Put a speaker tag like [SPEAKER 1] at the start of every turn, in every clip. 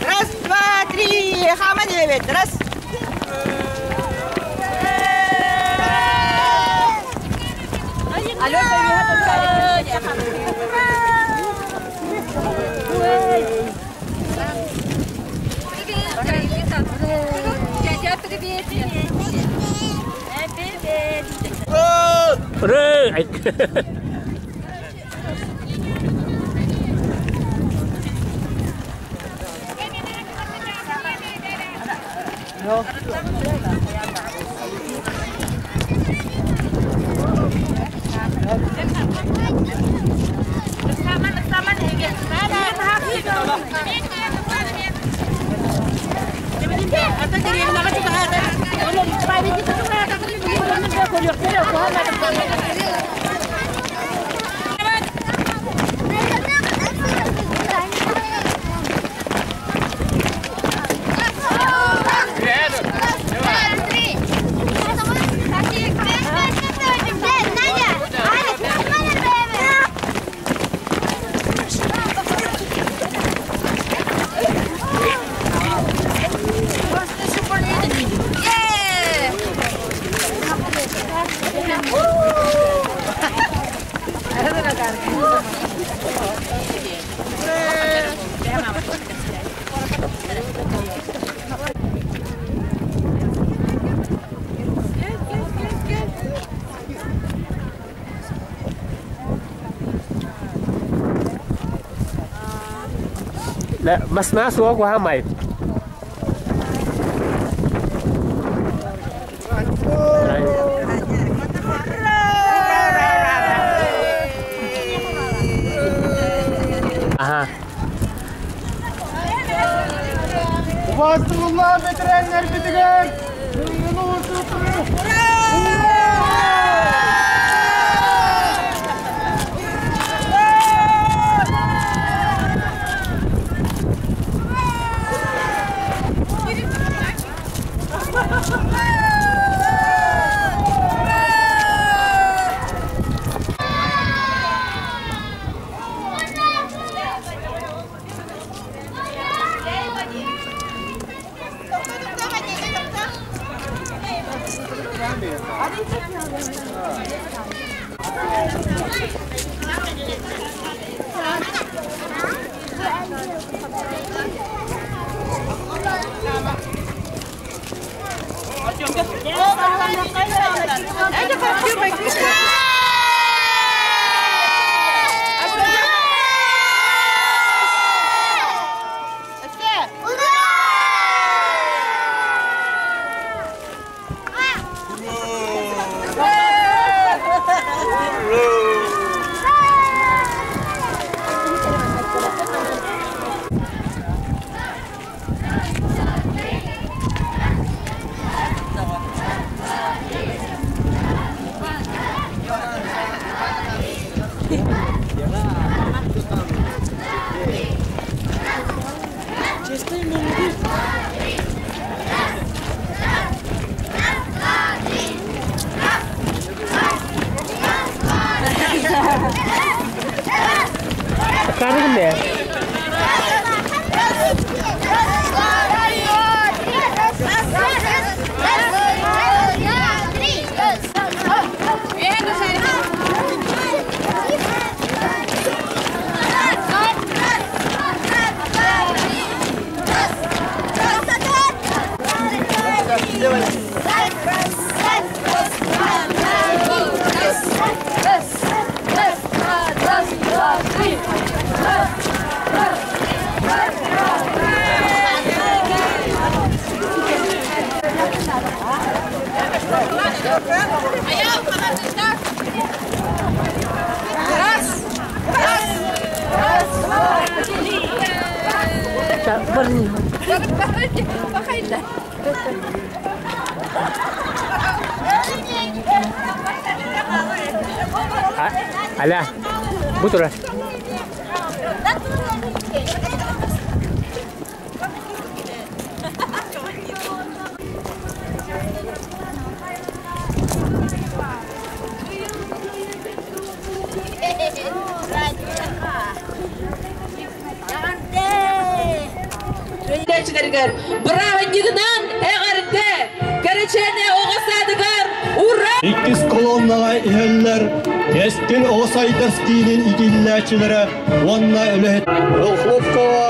[SPEAKER 1] Раз, два, три, хама девять, раз.
[SPEAKER 2] Дядя, привет! Привет!
[SPEAKER 3] Ура! Masna suo kuha mai. Aha.
[SPEAKER 4] Убаастылла бетереннер битигер!
[SPEAKER 3] Karı ne? Аля, бу турар.
[SPEAKER 2] Үлэчилэригэр бырааһынньыгынан эҕэрдэ! Кэрэчээнэ оҕо саадыгар ура!
[SPEAKER 5] Иккис колоннаҕа иһэллэр Кэскил оҕо сайдар киинин иитиллээччилэрэ уонна үлэһит Волховкаҕа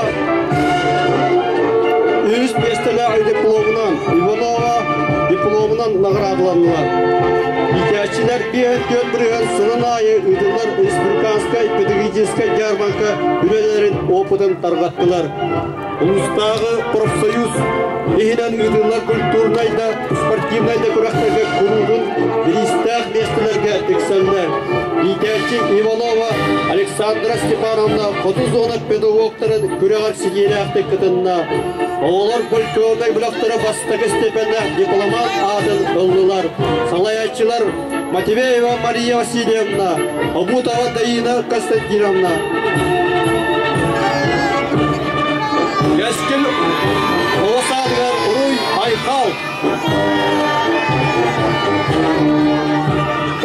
[SPEAKER 5] үһүс миэстэлээх дипломунан Иванова дипломунан наҕараадаланнылар. Иитээччилэр 54% сылын аайы ыытыллар республиканскай педагогическай дьаарбаҥка үлэлэрин опытын тарҕаттылар. Улуустааҕы профсоюз иһинэн ыытыллар культурнай да, спортивнай да күрэхтэргэ куруутун бириистээх миэстэлэргэ тиксэллэр. Иитээччи Иванова Александра Степановна хоту зона педагогтарын күрэҕэр ситиилээхтик кытынна. Оҕолор фольклорнай бөлөхтөрө бастакы степеннээх дипломат аатын ыллылар. Салайааччылар Матвеева Мария Васильевна, Обутова Даина Константиновна. Кэскил оҕо саадыгар Уруй Айхал!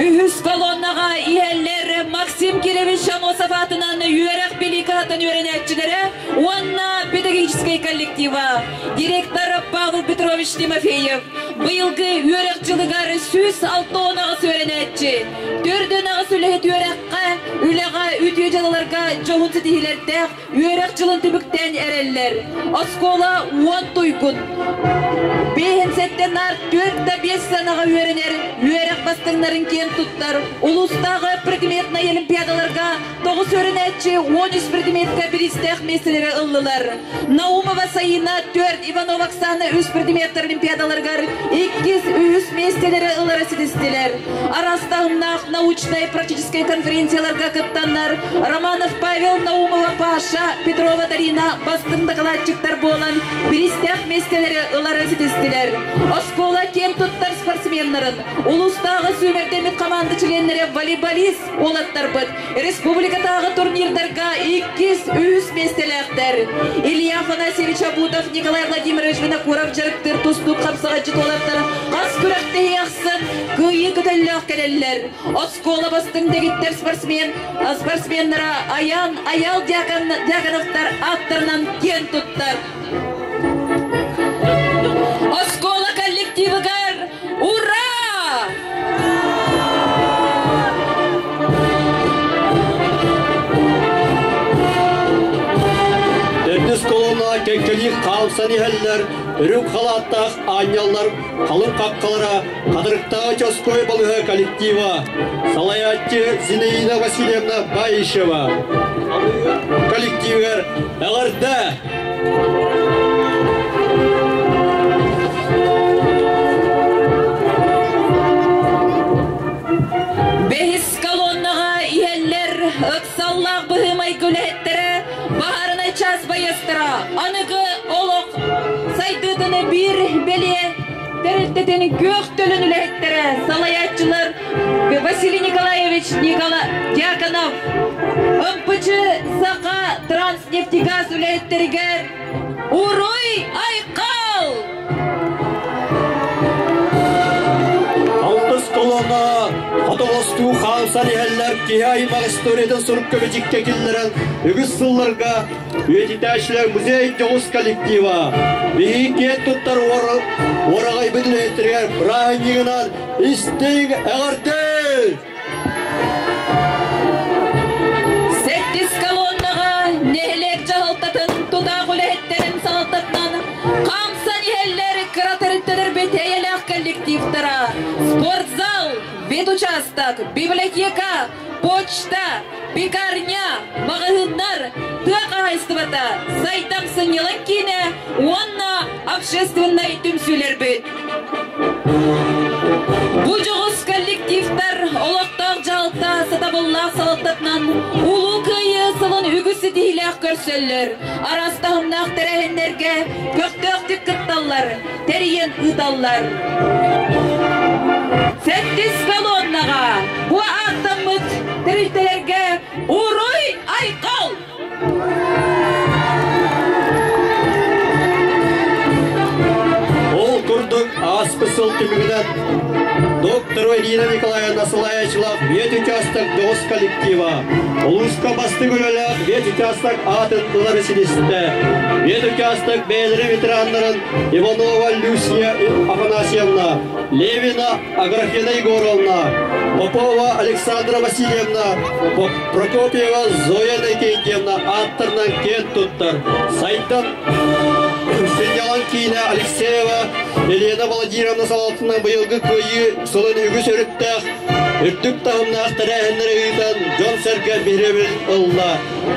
[SPEAKER 2] Үһүс колоннаҕа иһэллэр Максим Кирович Амосов аатынан үөрэх билии кыһатын үөрэнээччилэрэ уонна педагогическай коллектива, директор Павел Петрович Тимофеев, быйылгы үөрэх дьылыгар 168 үөрэнээччи, 408 үлэһит үөрэххэ, үлэҕэ, үтүө дьыалаларга дьоһун ситиһиилэрдээх үөрэх дьылын түмүктээн эрэллэр. Оскуола уон туйгун. Биэһин сэттэ наар түөрт да биэс сыанаҕа үөрэнэр, үөрэх бастыҥнарын киэн туттар, улуустааҕы предметнай олимпиадаларга тоҕус үөрэнээччи 13 предметкэ бириистээх миэстэлэри ыллылар. Наумова Саина 4, Иванова Оксана үс предметтэр олимпиадаларыгар иккис, үһүс миэстэлэри ылары ситистилэр. Араас таһымнаах научнай практическай конференцияларга кыттаннар Романов Павел, Наумова Паша, Петрова Дарина бастыҥ дакылаатчыктар буолан бириистээх миэстэлэри ылары ситистилэр. Оскуола киэн туттар спортсменнарын, улуустааҕы сүүмэрдэммит хамаанда чилиэннэрэ волейболист уолаттарбыт республикатааҕы турнирдарга иккис, үһүс миэстэлээхтэр. Илья Афанасьевич Абутов, Николай Владимирович Винокуров дьарыктыыр тустуук хапсаҕайдьыт уолаттар хас күрэхтэһии ахсын кыайыы көтөллөөх кэлэллэр. Оскуола бастыҥ дэгиттэр спортсмен, спортсменнара Аян, Аял Дьяконовтар ааттарынан киэн туттар. Оскуола коллективыгар Ура!
[SPEAKER 5] Төрдүс колоннаҕа кэккэлии хаамсан иһэллэр, үрүҥ халааттаах аанньаллар халыҥ хаххалара Хатырыктааҕы Чоской балыһа коллектива, салайааччы Зинаида Васильевна Баишева. Коллективыгар эҕэрдэ!
[SPEAKER 2] Бэһис колоннаҕа иһэллэр ыксаллаах быһыы-майгы үлэһиттэрэ, баһаарынай чаас байыастара, аныгы олох сайдыытын биир бэлиэ тэрилтэтин күөх төлөн үлэһиттэрэ, салайааччылар Василий Николаевич Никола Дьяконов, МПЧ Саха Транснефтегаз үлэһиттэригэр Уруй Айхал!
[SPEAKER 5] Алтыс колонна хотоҕостуу хаамсан иһэллэр киһи аймах историятын сурукка бичиккэ киллэрэн үгүс сылларга үйэтитээччилэр музей дьоҕус коллектива биһиги киэн туттар уораҕайбыт үлэһиттэригэр бырааһынньыгынан истиҥ эҕэрдэ!
[SPEAKER 2] Сэттис колоннаҕа нэһилиэк дьаһалтатын тутаах үлэһиттэрин салалтатынан хаамсан иһэллэр кыра тэрилтэлэрбит эйэлээх коллективтара, спортзал, ветучасток, библиотека, почта, пекарня, маҕаһыыннар, тыа хаһаайыстыбата, сайдам сынньалаҥ киинэ уонна общественнай түмсүүлэрбит. Бу дьоҕус коллектив Коллективтар олохтоох дьаһалта сатабыллаах салалтатынан Улуу Кыайыы сылын үгүс ситиһиилээх көрсөллөр, араас таһымнаах тэрээһиннэргэ көхтөөхтүк кытталлар, тэрийэн ыыталлар. Сэттис колоннаҕа бу ааттаммыт тэрилтэлэргэ Уруй Айхал!
[SPEAKER 5] Ол курдук ааспыт сыл түмүгүнэн доктор Ирина Николаевна салайааччылаах ветучасток дьоҕус коллектива улууска бастыҥ үлэлээх ветучасток аатын ылары ситистэ. Ветучасток бэйэлэрин ветераннарын Иванова Люсия Афанасьевна, Левина Аграфена Егоровна, Попова Александра Васильевна, Прокопьева Зоя Иннокентьевна ааттарынан киэн туттар. Сайдан сынньалаҥ киинэ Алексеева Елена Владимировна салалтынан быйылгы Кыайыы сылын үгүс өрүттээх, үрдүк таһымнаах тэрээһиннэри ыытан дьон-сэргэ биһирэбилин ылла.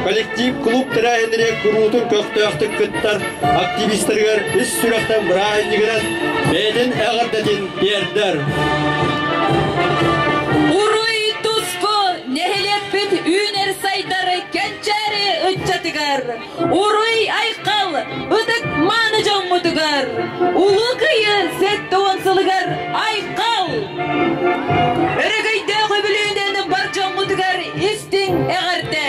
[SPEAKER 5] Коллектив клуб тэрээһиннэри куруутун көхтөөхтүк кыттар активистарыгар ис сүрэхтэн бырааһынньыгынан бэйэтин эҕэрдэтин тиэрдэр.
[SPEAKER 2] Уруй туску нэһилиэкпит үүнэр-сайдар кэнчээри ыччатыгар, уруй-айхал ытык мааны дьоммутугар, Улуу Кыайыы 70 сылыгар айхал! Өрөгөйдөөх үбүлүөйүнэн бар дьоммутугар истиҥ эҕэрдэ!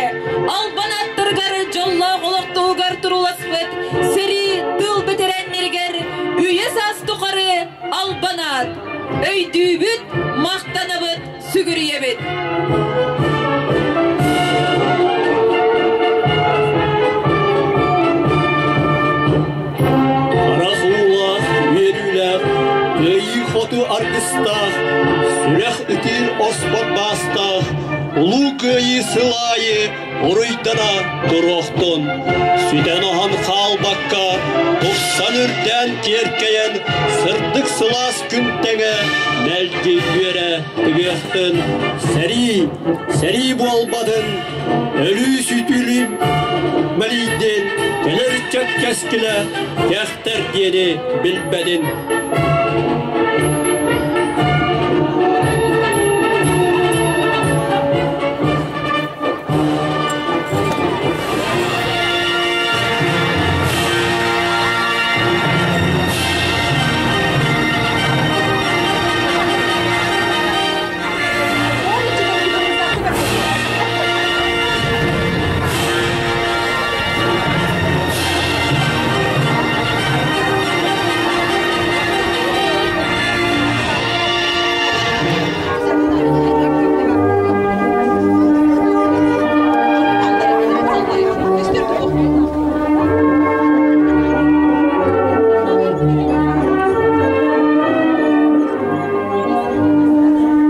[SPEAKER 2] Албан аттарыгар дьоллоох олохтоһугар турууласпыт сэрии тыыл бэтэрээннэригэр үйэ саас тухары албан аат! Өйдүүбүт, махтанабыт, сүгүрүйэбит!
[SPEAKER 5] Харах уулаах, үөрүүлээх, кыайыы хоту аргыстаах, сүрэх ытыыр оспот баастаах, Улуу Кыайыы сыл аайы уруйдана туруохтун. Сүтэн-оһон хаалбакка, тупсан үрдээн киэркэйэн, сырдык сылаас күн тэҥэ мэлдьи үөрэ тыгыахтын. Сэрии, сэрии буолбатын, өлүү сүтүүлүү мэлийдин, кэлэр ыччат кэскилэ кэхтэр диэни билбэтин.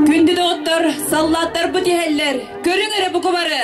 [SPEAKER 2] Күндү доҕоттор, саллааттарбыт иһэллэр, көрүҥ эрэ бука бары!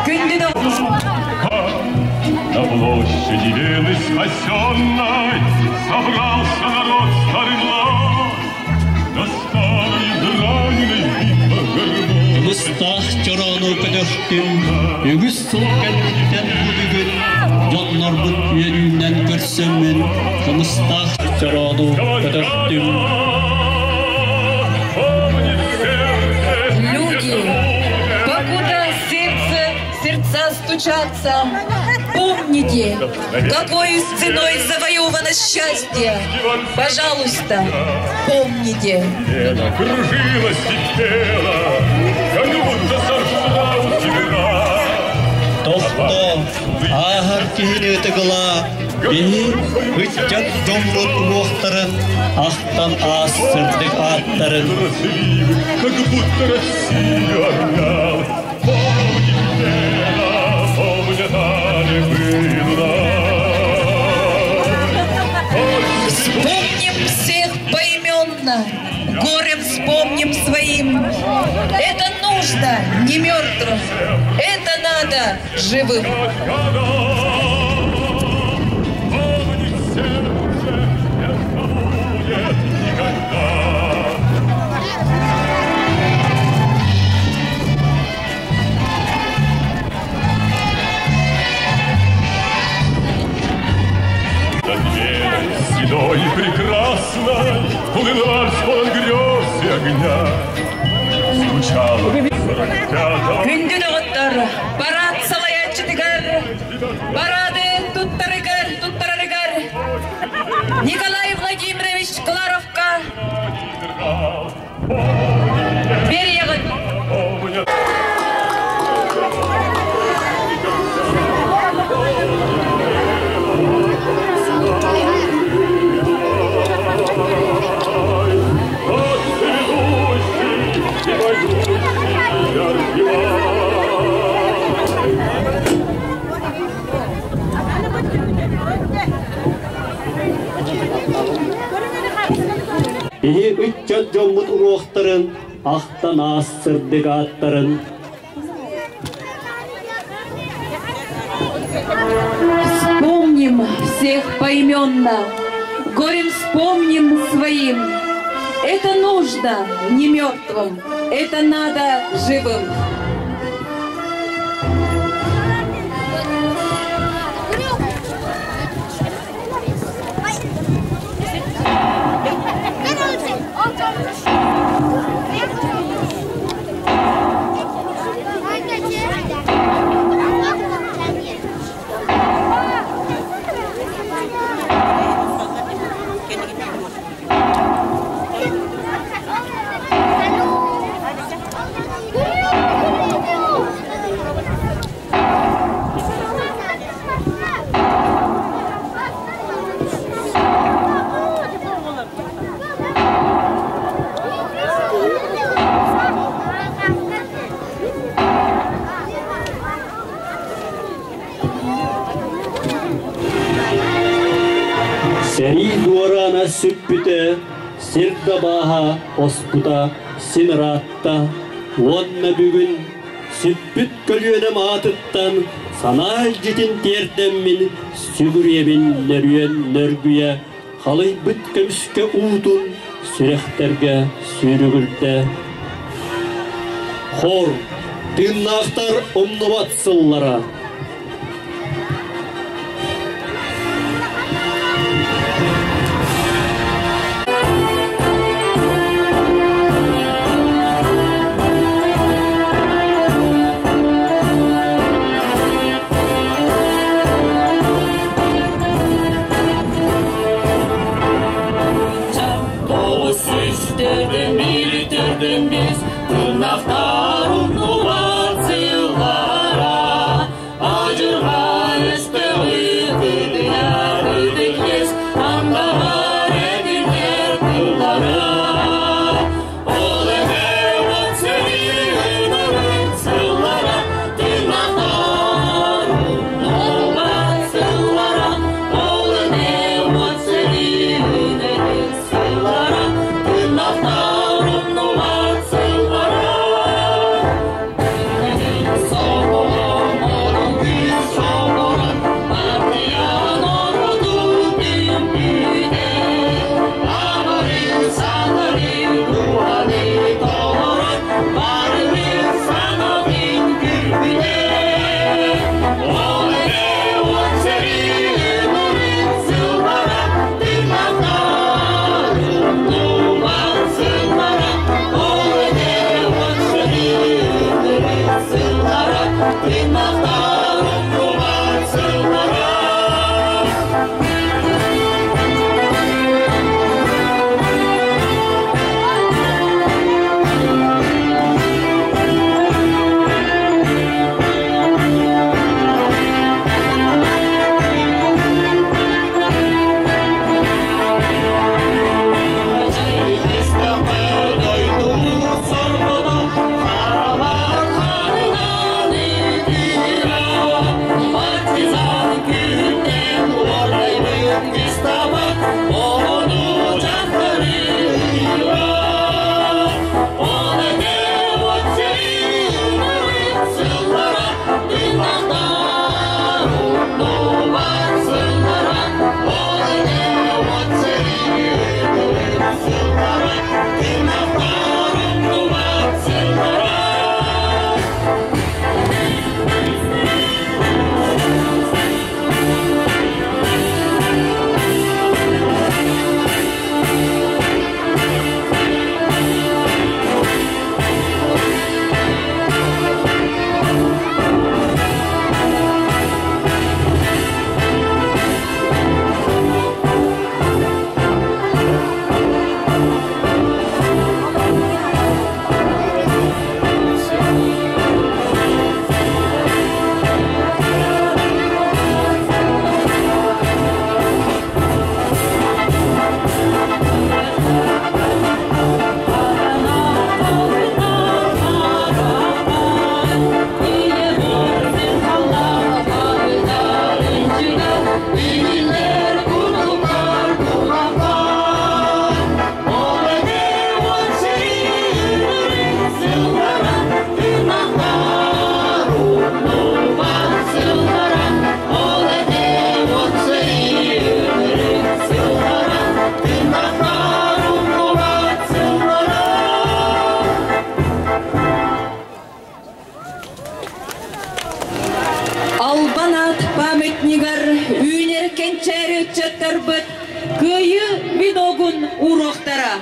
[SPEAKER 2] Күндү
[SPEAKER 6] На площади белой спасенной Собрался народ старый млад. На старой израненной битвах гармонии
[SPEAKER 5] Мыстаах чороону көтөхтүм, үгүс сыл кэнниттэн бу бүгүн дьоннорбут үөрүүнэн көрсөммүн, кымыстаах чороону көтөхтүм.
[SPEAKER 2] Люди, покуда сердце, сердца Стучаться. Помните, какой ценой завоевано счастье. Пожалуйста, помните.
[SPEAKER 6] Лена кружилась и пела, как будто сошла у тебя.
[SPEAKER 5] Тохто, ааһар киһини ытыгыла, биһи ыччат дьоммут уҥуохтарын, ахтан аас сырдык ааттарын.
[SPEAKER 6] Как будто Россию обнял. Помни, Лена, помнят Али.
[SPEAKER 2] Вспомним всех поименно, горем вспомним своим. Это нужно не мертвым, это надо живым.
[SPEAKER 6] Помнить сердце не забудет никогда. Над Леной, седой и прекрасной, плыл вальс полон грез и огня. Звучало 45-го
[SPEAKER 2] Күндү доҕоттор, парад салайааччытыгар, парады туттарыгар, туттарарыгар. Николай Владимирович Кларовка. Берегін.
[SPEAKER 6] Помнят. От цветущий и поющий оргивай.
[SPEAKER 5] Биһи ыччат дьоммут уҥуохтарын, ахтан аас сырдык ааттарын.
[SPEAKER 2] Вспомним всех поименно, горем вспомним своим. Это нужно не мертвым, это надо живым.
[SPEAKER 5] Сэрии дуораана сүппүтэ, сир да бааһа оспута син ыраатта, уонна бүгүн сүппүт көлүөнэм аатыттан санаа илдьитин тиэрдэммин сүгүрүйэбин нөрүөн нөргүйэ, халыйбыт көмүскэ уутун сүрэхтэргэ сүүрүгүрдэ. Хор, тыыннаахтар умнубат сыллара.
[SPEAKER 7] Үстөрдөн бир төрдөн биз тыыннаахтар умнубат сыллара ажырга өстөгү кыдыяр ытык ес андагар эдилер тыллара ол эме от сэрии сыллара тыыннаахтар умнубат сыллара ол эме от сэрии сыллара тыыннаахтар умнубат сыллара. Тыыннаахтар. сыллара.
[SPEAKER 2] Албан аат памятнигар үүнэр кэнчээри ыччаттарбыт Кыайыы веногун уруоктара.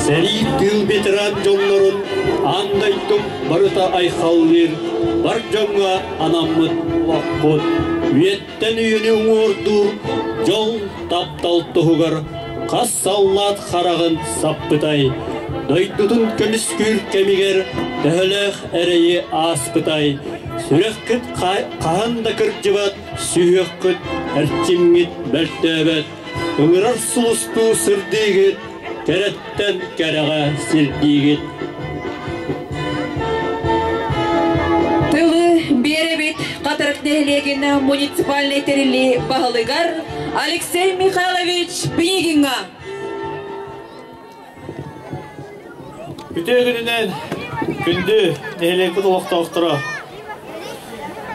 [SPEAKER 5] Сэрии тыыл ветеран дьоннорун аан дойдум барыта айхаллыыр, бар дьоҥҥо анаммыт олохпут үйэттэн үйэни уҥуордуур дьол таптал туһугар хас саллаат хараҕын саппытай, дойдутун көмүскүүр кэмигэр төһөлөөх эрэйи ааспытай, сүрэххит хаһан да кырдьыбат, сүһүөххүт эрчимҥит мөлтөөбөт, ыҥырар сулустуу сырдыыгыт, кэрэттэн кэрэҕэ сирдиигит.
[SPEAKER 2] Тылы биэрэбит Хатырык нэһилиэгин муниципальнай тэриллии баһылыгар Алексей Михайлович Пинигиҥҥа.
[SPEAKER 8] Үтүө күнүнэн күндү нэһилиэкпит олохтоохторо!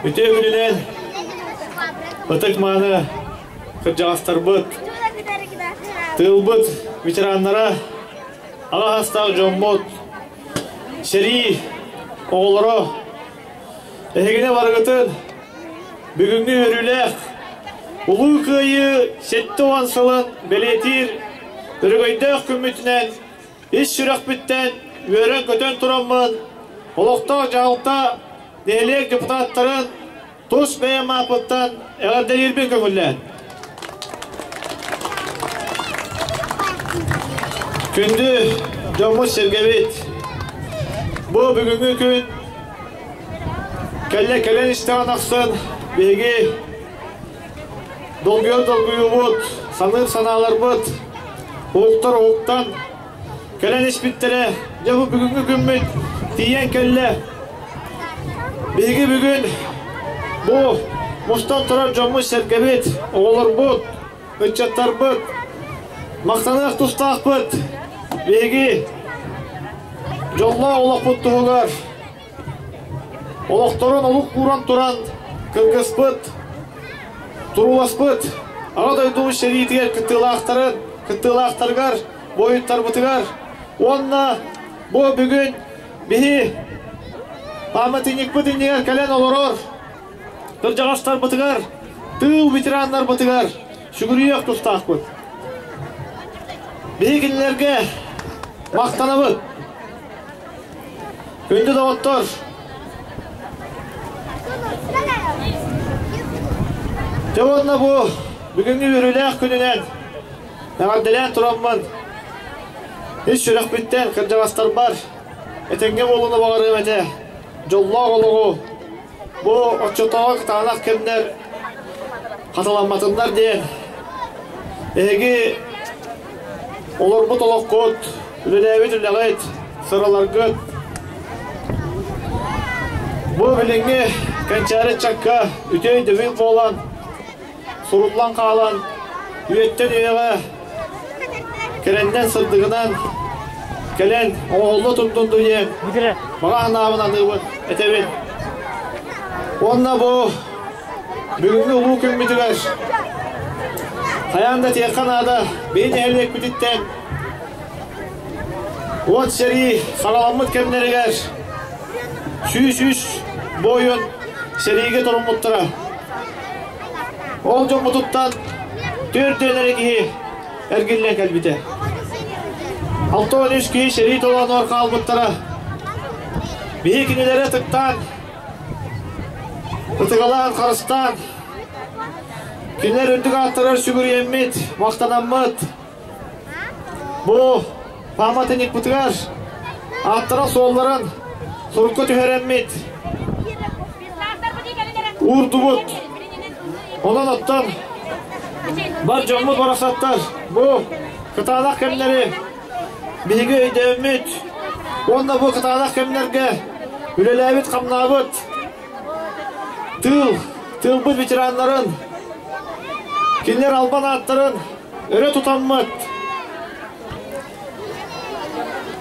[SPEAKER 8] Үтүө күнүнэн ытык-мааны кырдьаҕастарбыт, тыылбыт ветераннара, аҕа саастаах дьоммут, сэрии оҕолоро, эһигини барыгытын бүгүҥҥү үөрүүлээх Улуу Кыайыы 70 сылын бэлиэтиир өрөгөйдөөх күммүтүнэн ис сүрэхпиттэн үөрэн-көтөн тураммын олохтоох дьаһалта нэһилиэк депутаттарын тус бэйэм ааппыттан эҕэрдэлиирбин көҥүллээн. Күндү дьоммут-сэргэбит, бу бүгүҥҥү күн кэллэ кэлэн истэҕин ахсын биһиги долгуйар долгуйуубут, саныыр санааларбыт уһуктар уһуктан кэлэн испиттэрэ. Дьэ бу бүгүҥҥү күммүт тиийэн кэллэ. Биһиги бүгүн бу мустан турар дьоммут-сэргэбит, оҕолорбут, ыччаттарбыт, махтаныах тустаахпыт. Биһиги дьоллоох олохпут туһугар олохторун олук ууран туран кыргыспыт, турууласпыт Аҕа дойду сэриитигэр кыттыылаахтарын, кыттыылаахтарыгар, буойуттарбытыгар уонна бу бүгүн биһи пааматынньыкпыт иннигэр кэлэн олорор кырдьаҕастарбытыгар, тыыл ветераннарбытыгар сүгүрүйүөх тустаахпыт. Биһи кинилэргэ махтанабыт. Күндү доҕоттор, дьэ уонна бу бүгүҥҥү үөрүүлээх күнүнэн эҕэрдэлээн тураммын ис сүрэхпиттэн кырдьаҕастарбар этэҥҥэ буолууну баҕарыам этэ. Дьоллоох олоҕу бу оччотооҕу кытаанах кэмнэр хатыламматыннар диэн эһиги олорбут олоххут, үлэлээбит үлэҕит, сыраларгыт бу билиҥҥи кэнчээри ыччакка үтүө өйдөбүл буолан суруллан хаалан үйэттэн үйэҕэ кэрэннэн сырдыгынан кэлэн оҥоһулла турдун диэн баҕа санаабын аныыбын этэбин. Уонна бу бүгүҥҥү улуу күммүтүгэр хайаан да этиэххэ наада биһи нэһилиэкпититтэн уот сэрии саҕаламмыт кэмнэригэр 103 буойун сэриигэ туруммуттара. Ол дьоммутуттан 4 эрэ киһи эргиллэн кэлбитэ. 63 киһи сэрии толоонугар хаалбыттара. Биһи кинилэри ытыктаан, ытыгалаан, харыстаан, кинилэр үрдүк ааттарыгар сүгүрүйэммит, махтанаммыт, бу пааматынньыкпытыгар ааттара суолларын сурукка түһэрэммит, уурдубут. Онон оттон бар дьоммут барахсаттар бу кытаанах кэмнэри биһиги өйдөөммүт уонна бу кытаанах кэмнэргэ үлэлээбит-хамнаабыт тыыл, тыылбыт ветераннарын, кинилэр албан ааттарын өрө тутаммыт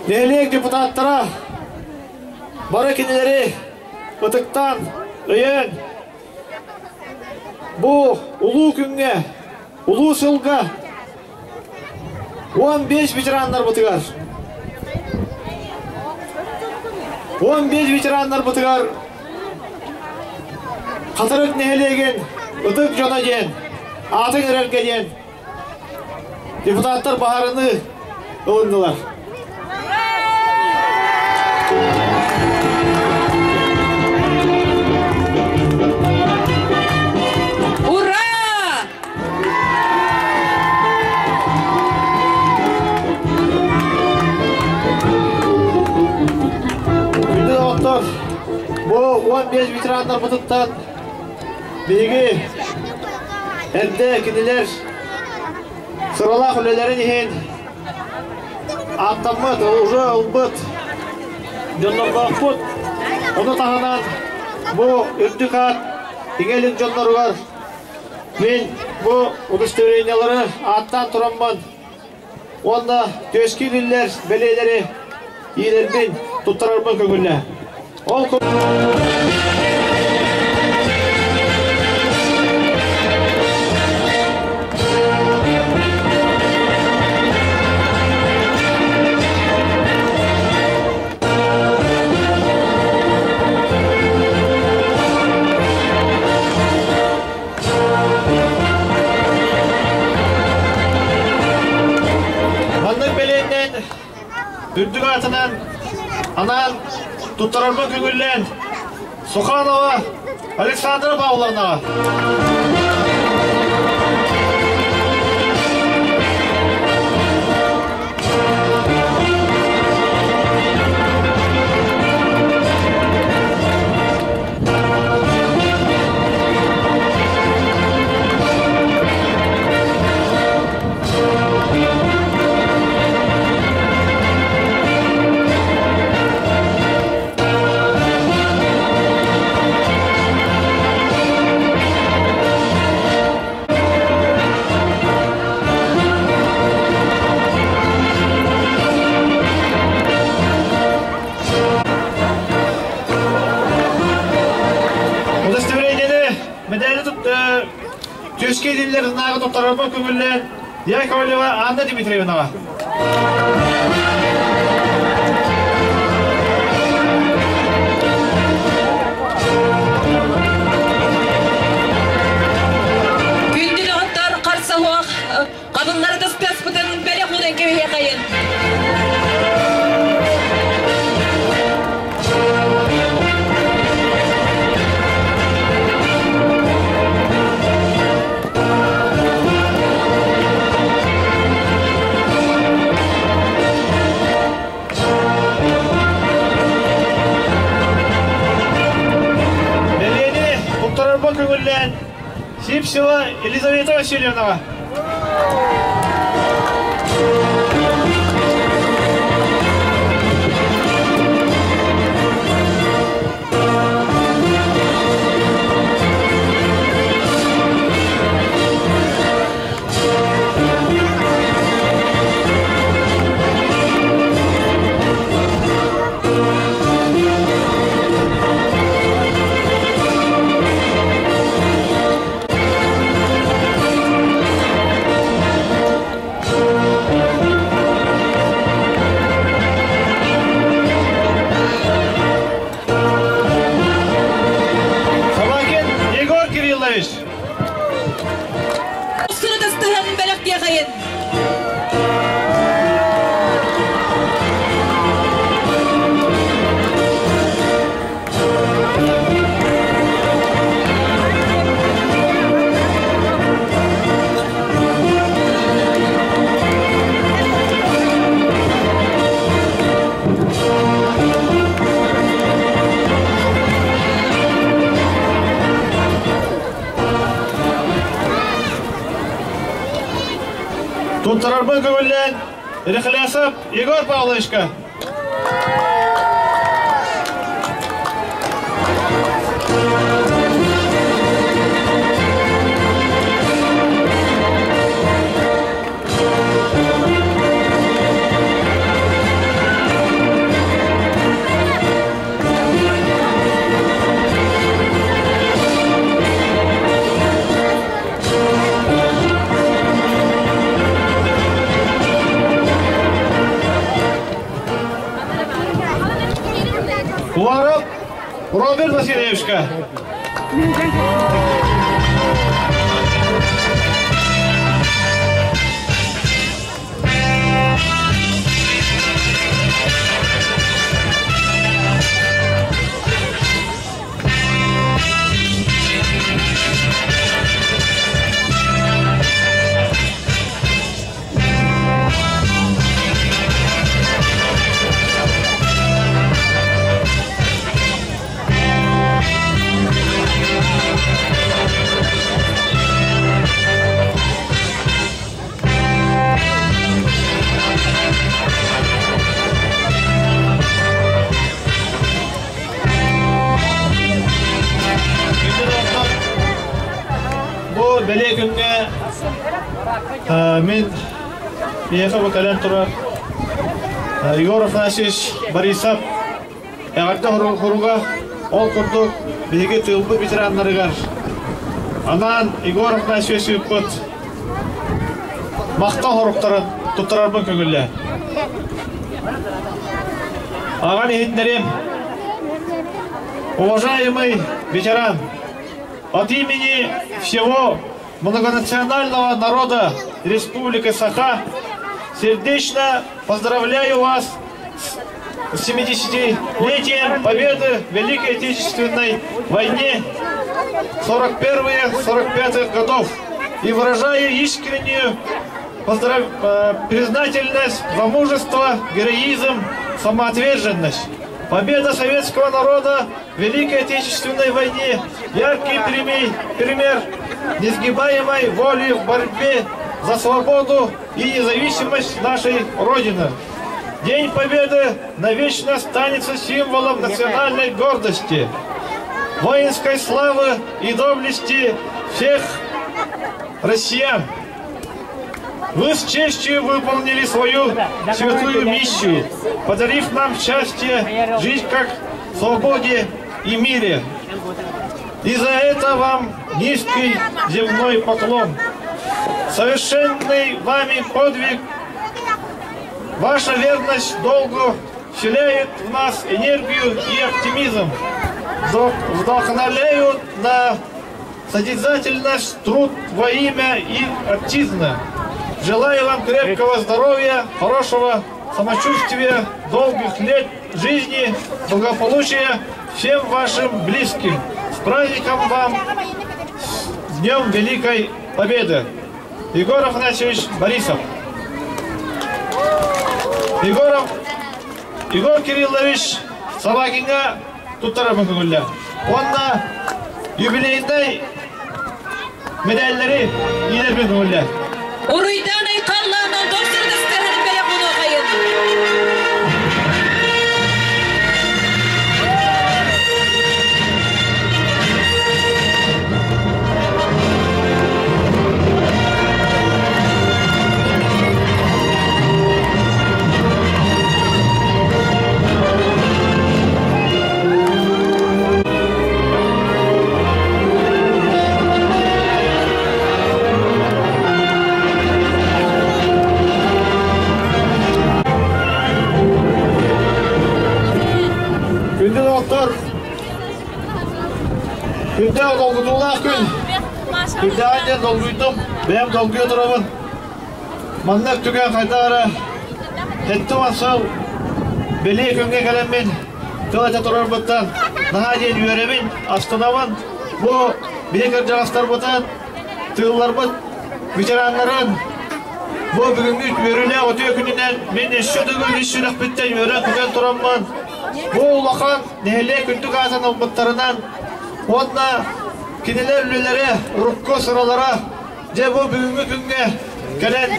[SPEAKER 8] нэһилиэк депутаттара бары кинилэри ытыктаан, өйөөн, бу улуу күҥҥэ, улуу сылга 15 ветераннарбытыгар 15 ветераннарбытыгар Хатырык нэһилиэгин ытык дьоно диэн аатын эрэргэ диэн депутаттар баһарыны ылыннылар.
[SPEAKER 2] Ура!
[SPEAKER 8] Күндү доҕоттор, бу 15 ветераннарбытыттан биһиги эрдэ кинилэр сыралаах үлэлэрин иһин ааттаммыт, уже ылбыт дьоннордоохпут. Ону таһынан бу үрдүк аат иҥэ илик дьонноругар мин бу удостоверениелары ааттаан тураммын уонна түөскэ биллэр бэлиэлэри иилэрбин туттарарбын көҥүллээ. Ол Маннык бэлиэннэн үрдүк аатынан анаан туттарарбын көҥүллээн Суханова Александра Павловнаҕа. Педагогическай идэлэр знагы туттарарбын көҥүллээн Яковлева Анна Дмитриевнаҕа.
[SPEAKER 2] Күндү доҕоттор, харса суох хабыллары тыстыаспытын бэлэх уунан кэбиһиэхэйин.
[SPEAKER 8] Бэлиэни туттарарба көҥүллээн Сипсева Елизавета Васильевнаҕа. Собакин Егор Кириллович.
[SPEAKER 2] Ускуну тастыһан бэлэхтиэхэйин.
[SPEAKER 8] Туттарарбын көҥүллээн Рехлясов Егор Павловичка. Куваров Роберт Васильевичка. Бу бэлиэ күҥҥэ мин биһиэхэ бу кэлэн турар Егор Афанасьевич Борисов эҕэрдэ хоруга ол курдук биһиги тыылбыт ветераннарыгар анаан Егор Афанасьевич ыыппыт махтал хоруктарын туттарарбын көҥүллээ. Аҕан иһитиннэриэм. Уважаемый ветеран, от имени всего многонационального народа Республики Саха сердечно поздравляю вас с 70-летием Победы в Великой Отечественной войне 41-45 годов и выражаю искреннюю признательность за мужество, героизм, самоотверженность. Победа советского народа в Великой Отечественной войне – яркий пример несгибаемой воли в борьбе за свободу и независимость нашей Родины. День Победы навечно останется символом национальной гордости, воинской славы и доблести всех россиян. Вы с честью выполнили свою святую миссию, подарив нам счастье жить как в свободе и мире. И за это вам низкий земной поклон. Совершенный вами подвиг, ваша верность долгу вселяет в нас энергию и оптимизм, вдохновляют на созидательность, труд во имя и отчизны. Желаю вам крепкого здоровья, хорошего самочувствия, долгих лет жизни, благополучия всем вашим близким. С праздником вам, с Днем Великой Победы! Егор Афанасьевич Борисов. Егоров, Егор Кириллович Собакинга туттарабын көҥүллэ. Уонна юбилейнай медаллары иилэрбин көҥүллэ.
[SPEAKER 2] Уруйдан айхаллаанан дохсурдастыһын бэлэх онуохайын.
[SPEAKER 8] Күндү доҕоттор, күндү долгутуулаах күн. Күндээҕин диэн долгуйдум, бэйэм долгуйа турабын. Маннык түгэн хайдах эрэ 70 сыл бэлиэ күҥҥэ кэлэммин тыл этэ турарбыттан наһаа диэн үөрэбин, астынабын. Бу биһи кырдьаҕастарбытын, тыылларбыт ветераннарын бу бүгүҥҥү үөрүүлээх үтүө күнүнэн мин өссө төгүл ис сүрэхпиттэн үөрэн-көтөн тураммын бу улахан нэһилиэк үрдүк аатын ылбыттарынан уонна кинилэр үлэлэрэ, урукку сыралара Дьэ бу бүгүҥҥү күҥҥэ кэлэн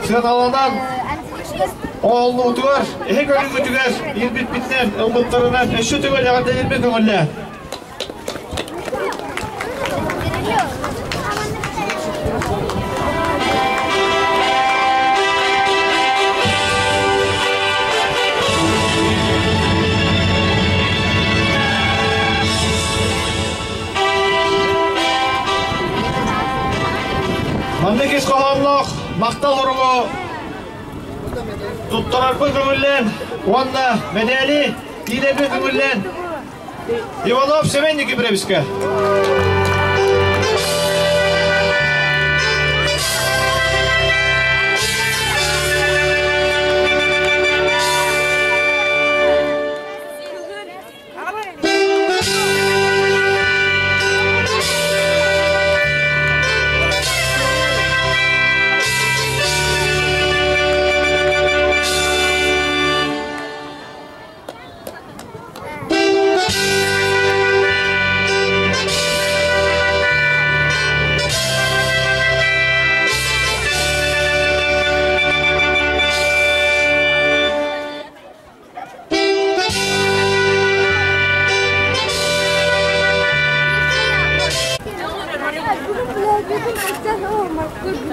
[SPEAKER 8] сыаналанан оҕоллубутугар, эһи көрүүгүтүгэр иирбиппитинэн, ылбыттарынан өссө төгүл эҕэрдэлиирбин көҥүллээ. Маннык ис хоһоонноох махтал уругу туттарарбын көҥүллээн уонна мэдээли киирэрбин көҥүллээн Иванов Семен Никифоровичка.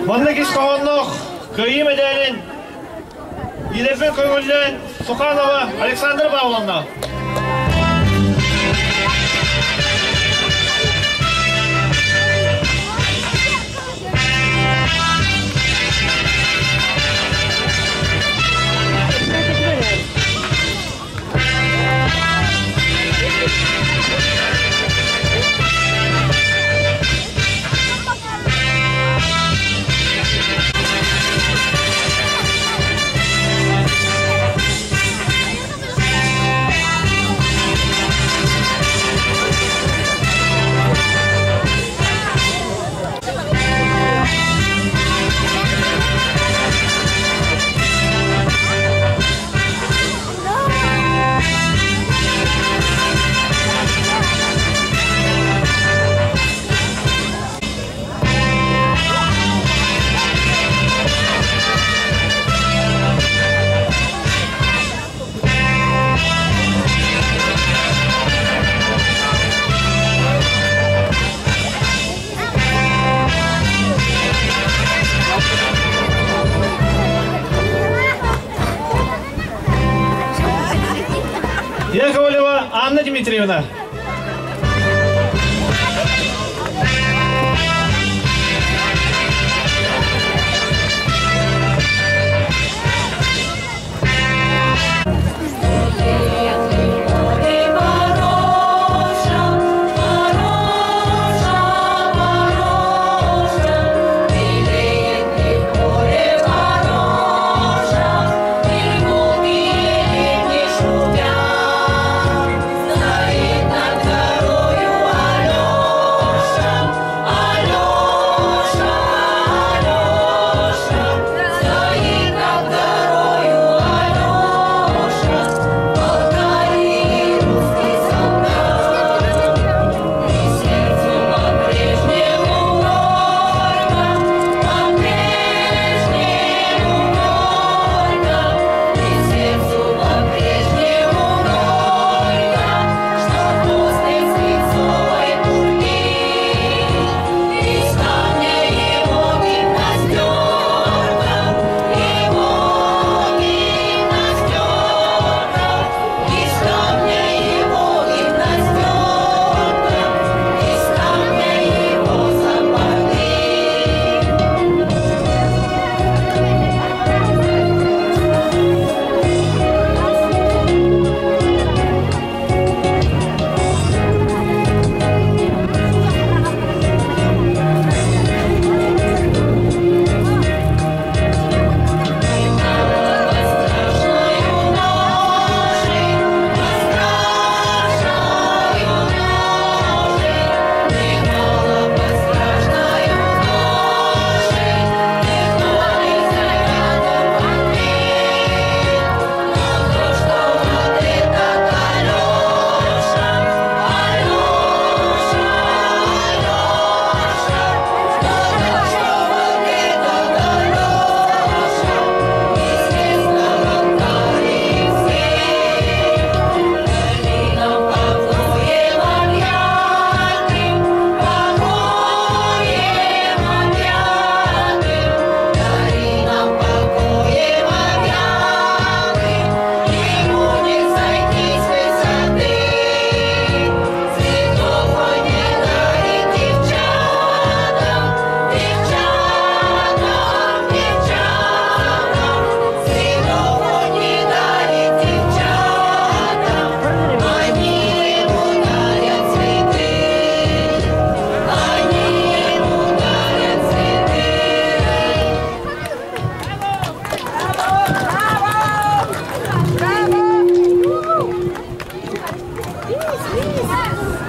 [SPEAKER 8] Маннык ис хоһоонноох Кыайыы мэдээлин Елена көҥүллээн Суханова Александра Павловна. Яковлева Анна Дмитриевна.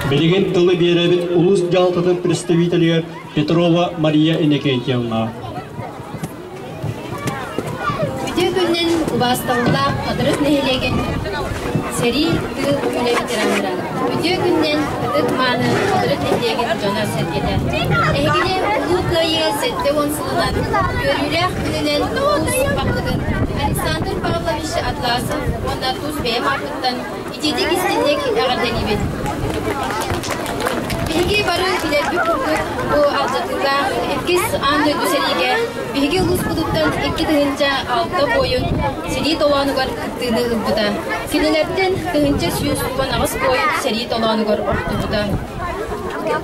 [SPEAKER 5] Билигин тылы биэрэбит улуус дьаһалтатын представителигэр Петрова Мария Иннокентьевна.
[SPEAKER 9] Үтүө күнүнэн убаастабыллаах Хатырык нэһилиэгин сэрии тыыл үлэ ветераннара. Үтүө күнүнэн ытык-мааны Хатырык нэһилиэгин дьоно-сэргэтэ. Эһигини Улуу Кыайыы 70 сылынан үөрүүлээх күнүнэн улуус баһылыгын Александр Павлович Атласов уонна тус бэйэм ааппыттан итиитик истинник эҕэрдэлиибит. Биһиги бары билэрбит курдук, бу алдьатыылаах иккис аан дойду сэриигэ биһиги улууспутуттан 2006 буойун сэрии толоонугар кыттыыны ылбыта. Кинилэртэн 1118 буойун сэрии толоонугар охтубута.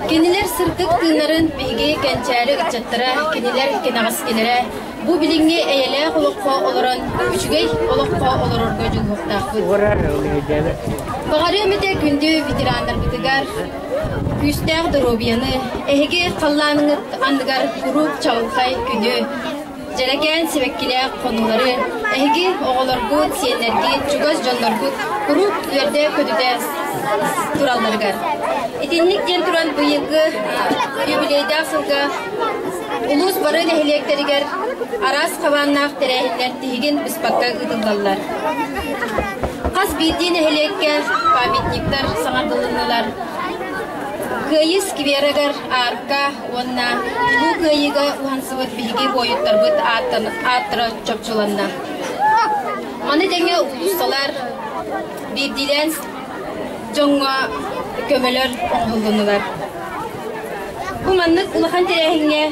[SPEAKER 9] Кинилэр сырдык тыыннарын биһиги кэнчээри ыччаттара, кинилэр кэнэҕэскилэрэ Бу билиҥҥи эйэлээх олоххо олорон, үчүгэй олоххо олорорго дьулуһуохтаахпыт. Баҕарыам этэ күндү ветераннарбытыгар күүстээх доруобуйаны, эһиги халлааныҥыт анныгар куруук чаҕылхай күнү, дьэрэкээн сибэккилээх хонуулары, эһиги оҕолоргут, сиэннэргит, чугас дьонноргут куруук үөрдэ-көтүтэ туралларыгар. Итинник диэн туран быйылгы юбилейдаах сылга Улуус бары нэһилиэктэригэр араас хабааннаах тэрээһиннэр тиһигин быспакка ыытыллаллар. Хас биирдии нэһилиэккэ памятниктар саҥардылыннылар. Кыайыы скверыгар аарка уонна Улуу Кыайыыга уһансыбыт биһиги буойуттарбыт ааттара чопчуланна. Маны тэҥэ уулуссалар биирдиилээн дьоҥҥо көмөлөр оҥоһуллуннулар. Бу маннык улахан тэрээһиҥҥэ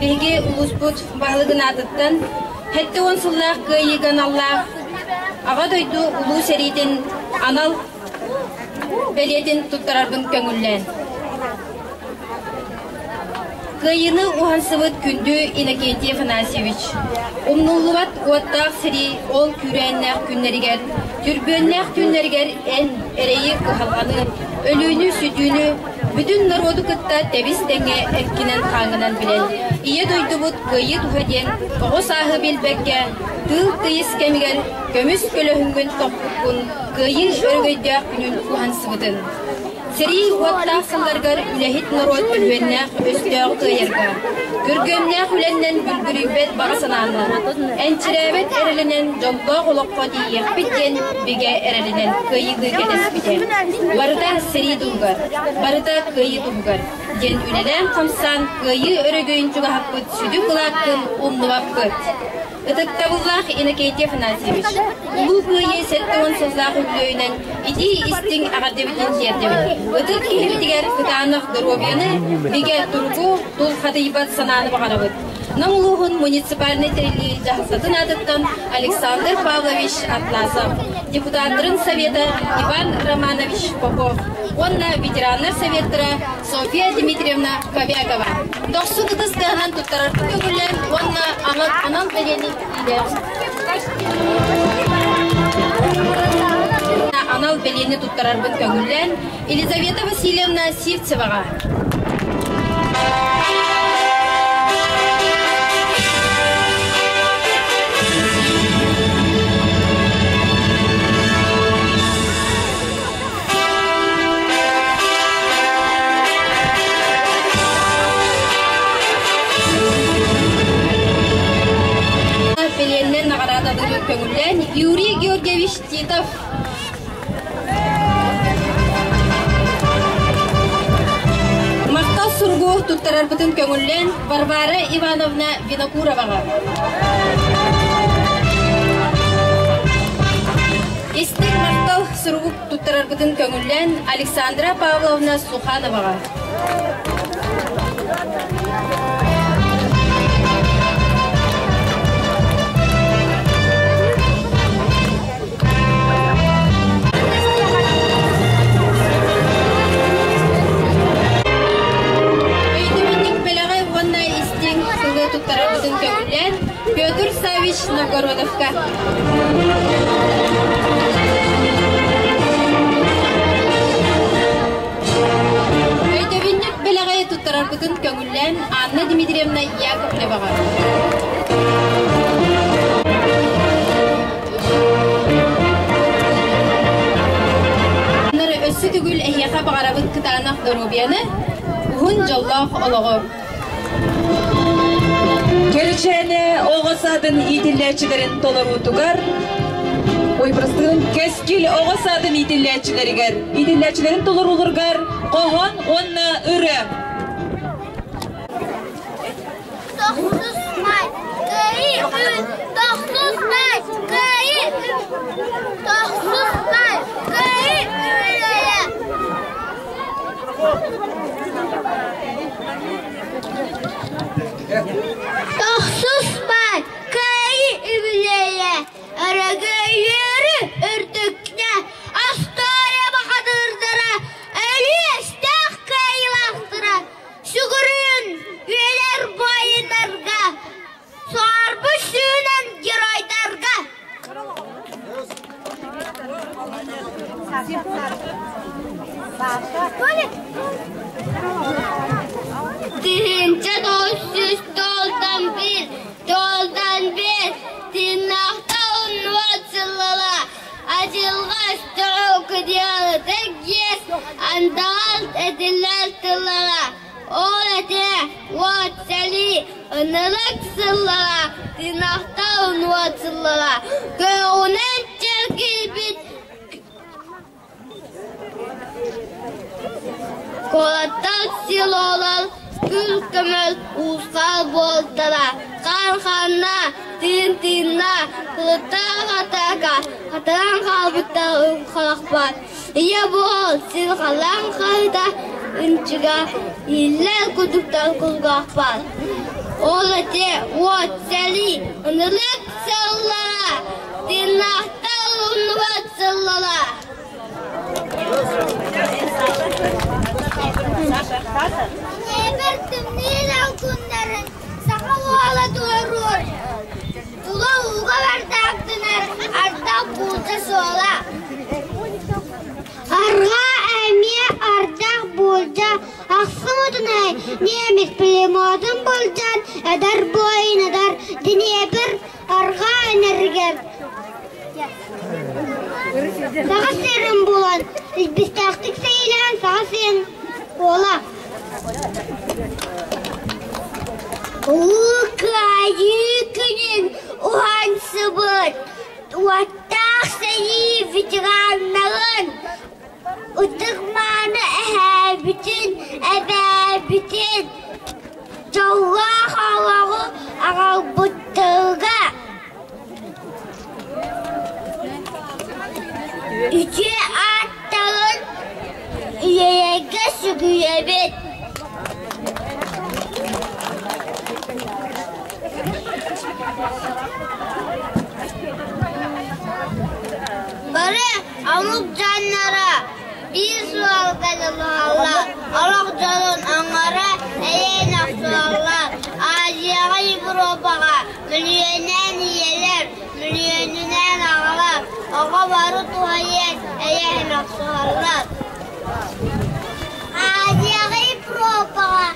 [SPEAKER 9] биһиги улууспут баһылыгын аатыттан 70 сыллаах кыайыыга аналлаах Аҕа дойду Улуу сэриитин анал бэлиэтин туттарарбын көҥүллээн. Кыайыыны уһансыбыт күндү Иннокентий Афанасьевич, умнуллубат уоттаах сэрии ол күүрээннээх күннэригэр, түрбүөннээх түүннэригэр эн эрэйи кыһалҕаны, өлүүнү-сүтүүнү бүтүн норуоту кытта тэбис-тэҥҥэ эккинэн-хааҥҥынан билэн, Ийэ дойдубут кыайыы туһа диэн оҕо сааһы билбэккэ, тыыл тыйыс кэмигэр көмүс көлөһүҥҥүн тохпуккун кыайыы өрөгөйдөөх күнүн уһансыбытын. Сэрии уоттаах сылларыгар үлэһит норуот өһүөннээх өстөөҕү кыайарга, күргүөмнээх үлэннэн бүлгүрүйбэт баҕа санаанан, энчирээбэт эрэлинэн дьоллоох олоххо тиийиэхпит диэн бигэ эрэлинэн кыайыыны кэтэспитэ. Барыта сэрии туһугар, барыта кыайыы туһугар диэн үлэлээн-хамсаан кыайыы өрөгөйүн чугаһаппыт сүдү кылааккын умнубаппыт. Ытыктабыллаах Иннокентий Афанасьевич, Улуу Кыайыы 70 сыллаах үбүлүөйүнэн итии-истиҥ эҕэрдэбитин тиэрдэбит. Ытык киһибитигэр кытаанах доруобуйаны, бигэ туругу, тулхадыйбат санааны баҕарабыт. Нам улууһун муниципальнай тэриллии дьаһалтатын аатыттан Александр Павлович Атласов, депутаттарын совета Иван Романович Попов уонна ветераннар советтара Софья Дмитриевна Ковякова. Дохсун ытыс тыаһынан туттарарга көҥүллээн уонна анал бэлиэни анал бэлиэни туттарарбын көҥүллээн Елизавета Васильевна Сивцеваҕа. Бэлиэннэн наҕараадалыыры көҥүллээн Юрий Георгиевич Титов. Махтал суругу туттарарбытын көҥүллээн Варвара Ивановна Винокуроваҕа. Истиҥ махтал суругу туттарарбытын көҥүллээн Александра Павловна Сухановаҕа. Өйдөбүнньүк бэлэҕи уонна истиҥ сылы туттарарбытын көҥүллээн Петр Савич Новгородовка. Өйдөбүнньүк бэлэҕи туттарарбытын көҥүллээн Анна Дмитриевна Яковлеваҕа. Өссө төгүл эһиэхэ баҕарабыт кытаанах доруобуйаны, уһун дьоллоох олоҕу.
[SPEAKER 2] Кэрчээнэ оҕо саадын иитиллээччилэрин толоруутугар Ой, простыгын кэскил оҕо саадын иитиллээччилэригэр, иитиллээччилэрин толорууларыгар хоһоон уонна ырыа.
[SPEAKER 10] Тохсус май, кыайыы күн, тохсус май, кыайыы тохсус май, кыайыы үбүлүөйэ. Тохсус май, кыайыы үбүлүөйэ, өрөгөйүөрү үрдүкнэ, остуоруйа бахадырдара, өлүөстээх кыайыылаахтара, сүгүрүн үөлэр буойуннарга, сорбу сүүнэн геройдарга. Тыһыынча тоҕус толтан биир, толтан биэс, тыыннаахта уннубат сыллала, адьылҕа өстөҕө кыдьыалыта гиэс, андаҕал этиллэр тыллара. Ол этэ уот сэлии ынырык сыллара, тыынахтар уот сыллара, көҕүнэн чэргийбит Куораттар селолар күл-көмөр уусхал буолтара, хаан-хаанна, тыын-тыынна, кылыттаах атаака хатаран хаалбыттар харахпар. Ийэ буол сирҕалаан хаһыта ынчыга иһиллэр курдуктар кулгаахпар. Ол этэ уот сэлии ынырык сыллара, тыыннаахтар умнубат сыллара. Небір тымныйдан суола. Арҕаа эмиэ ардах буулдьа ахсым отунай немец пулеметун былдьаан эдэр буойунадар Днепр арҕаа энэригэр Саха сирин булан, илбистээхтик сэйилээн Саха сирин уола. Улуу Кыайыы күнүн уһансыбыт уоттаах сэрии ветераннарын, ытык-мааны эһээбитин, эбээбитин дьоллоох олоҕу аҕалбыттарыгар Үтүө ааттарын үйэлэргэ сүгүрүйэбит. Бары омук дьонноро биир суолга дьулуһаллар, олох дьолун оҥоро эйээн охсуһаллар. Азияҕа, Европаҕа мөлүйүөннээн ийэлэр, мөлүйүөнүнээн аҕалар, оҕо бары туһайан эйээн охсуһаллар. Азияҕа, Европаҕа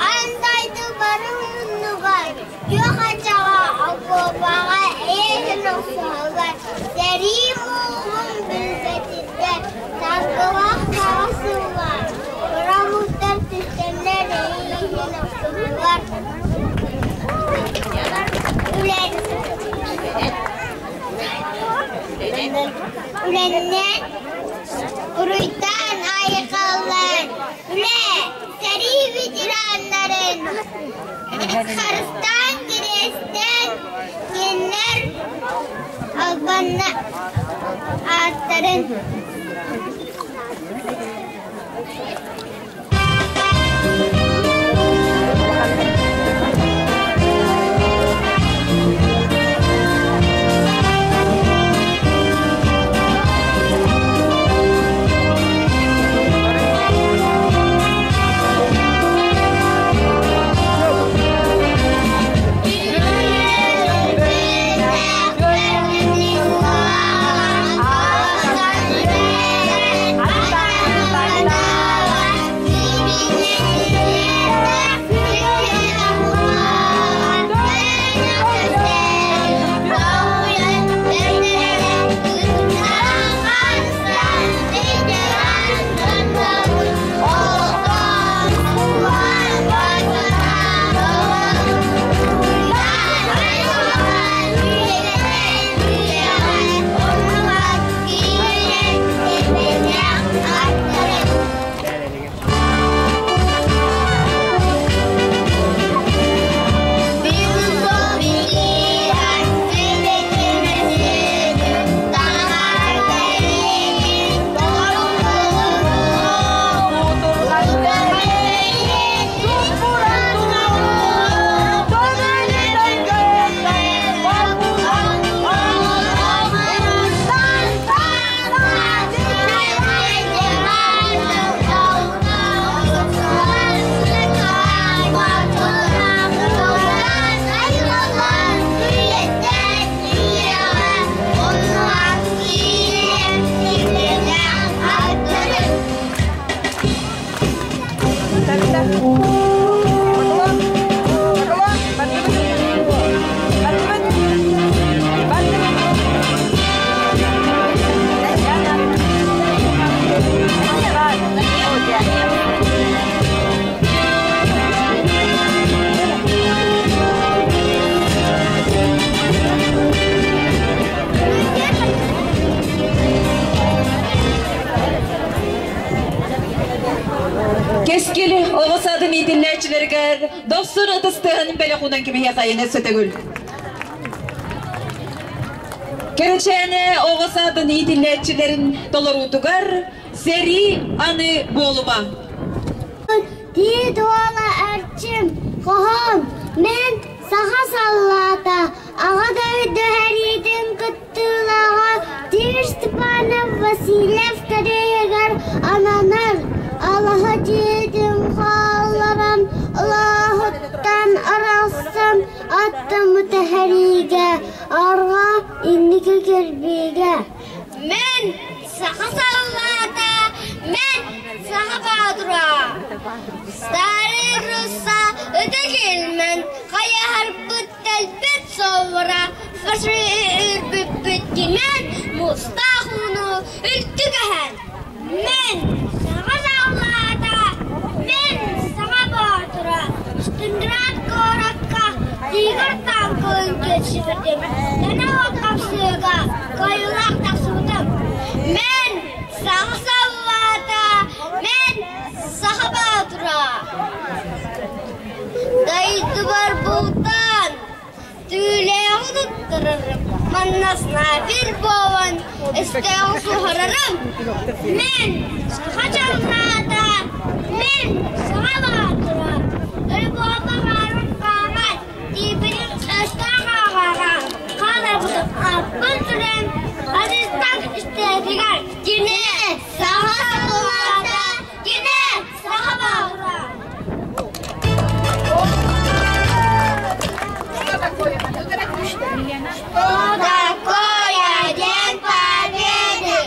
[SPEAKER 10] аан дойду бары муннугар күөх ачаҕа окуопаҕа эйээн охсуһаллар. Сэрии мууһун билбэтиттэр, саргылаах саҕа сыллар, кыра омуктар түстэннэр эйиигин охсуһаллар. Үлэннэн, уруйдаан айхаллаан, үлэ, сэрии ветераннарын харыстаан кириэстээн кинилэр албанна ааттарын
[SPEAKER 2] Кэскил оҕо саадын иитиллээччилэригэр дохсун ытыстыһын бэлэх уунан кэбиһиэх айаны сөтөгүл. Кэрэчээнэ оҕо саадын иитиллээччилэрин толоруутугар сэрии аны буолума.
[SPEAKER 10] Тиит уола Эрчим, хоһоон, мин саха саллаата, аҕа дойду сэриитин кыттыылааҕа Тимир Степанов Васильев кэриэһигэр ананар. Алаһа дьиэтин хаалларан, алааһыттан арахсан аттаммыта сэриигэ, арҕаа инники кирбиигэ. Мен саха саллаата, мен саха баатыра. Старый Русса ытык илмэн, хайаһарбыт тэлбит суоллара, фаши үрбүппүт кимэн, мустаах ууну үлтү кэһэн. Мен саха саллаата, мен саха боотура, Сталинград куоракка Тигр танкын көрсүбүтүм, Кэнэ от хапсыыга кыайыылаах тахсыбытым. Мен саха саллаата, мен саха боотура. Дойдубар бултаан Түүлээҕи туттарарым, манна снайпер буолан өстөөҕү суһарарым. Мин саха дьаллаата, мин саха баатыра, Өлбуоба баарым хааман, тиийбитим өстөөх ааҕаҕа, хааларбытым аппын сүрэн, Азизтан истээтигэр кини саха саллаата, кини саха баатыра. Что такое День Победы?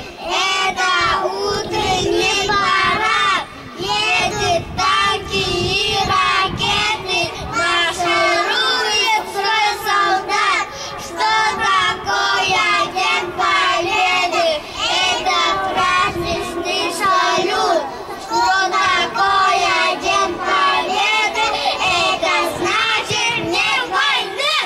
[SPEAKER 10] Это утренний парад. Едут танки и ракеты, марширует строй солдат. Что такое День Победы? Это праздничный салют. Что такое День Победы? Это значит не войны!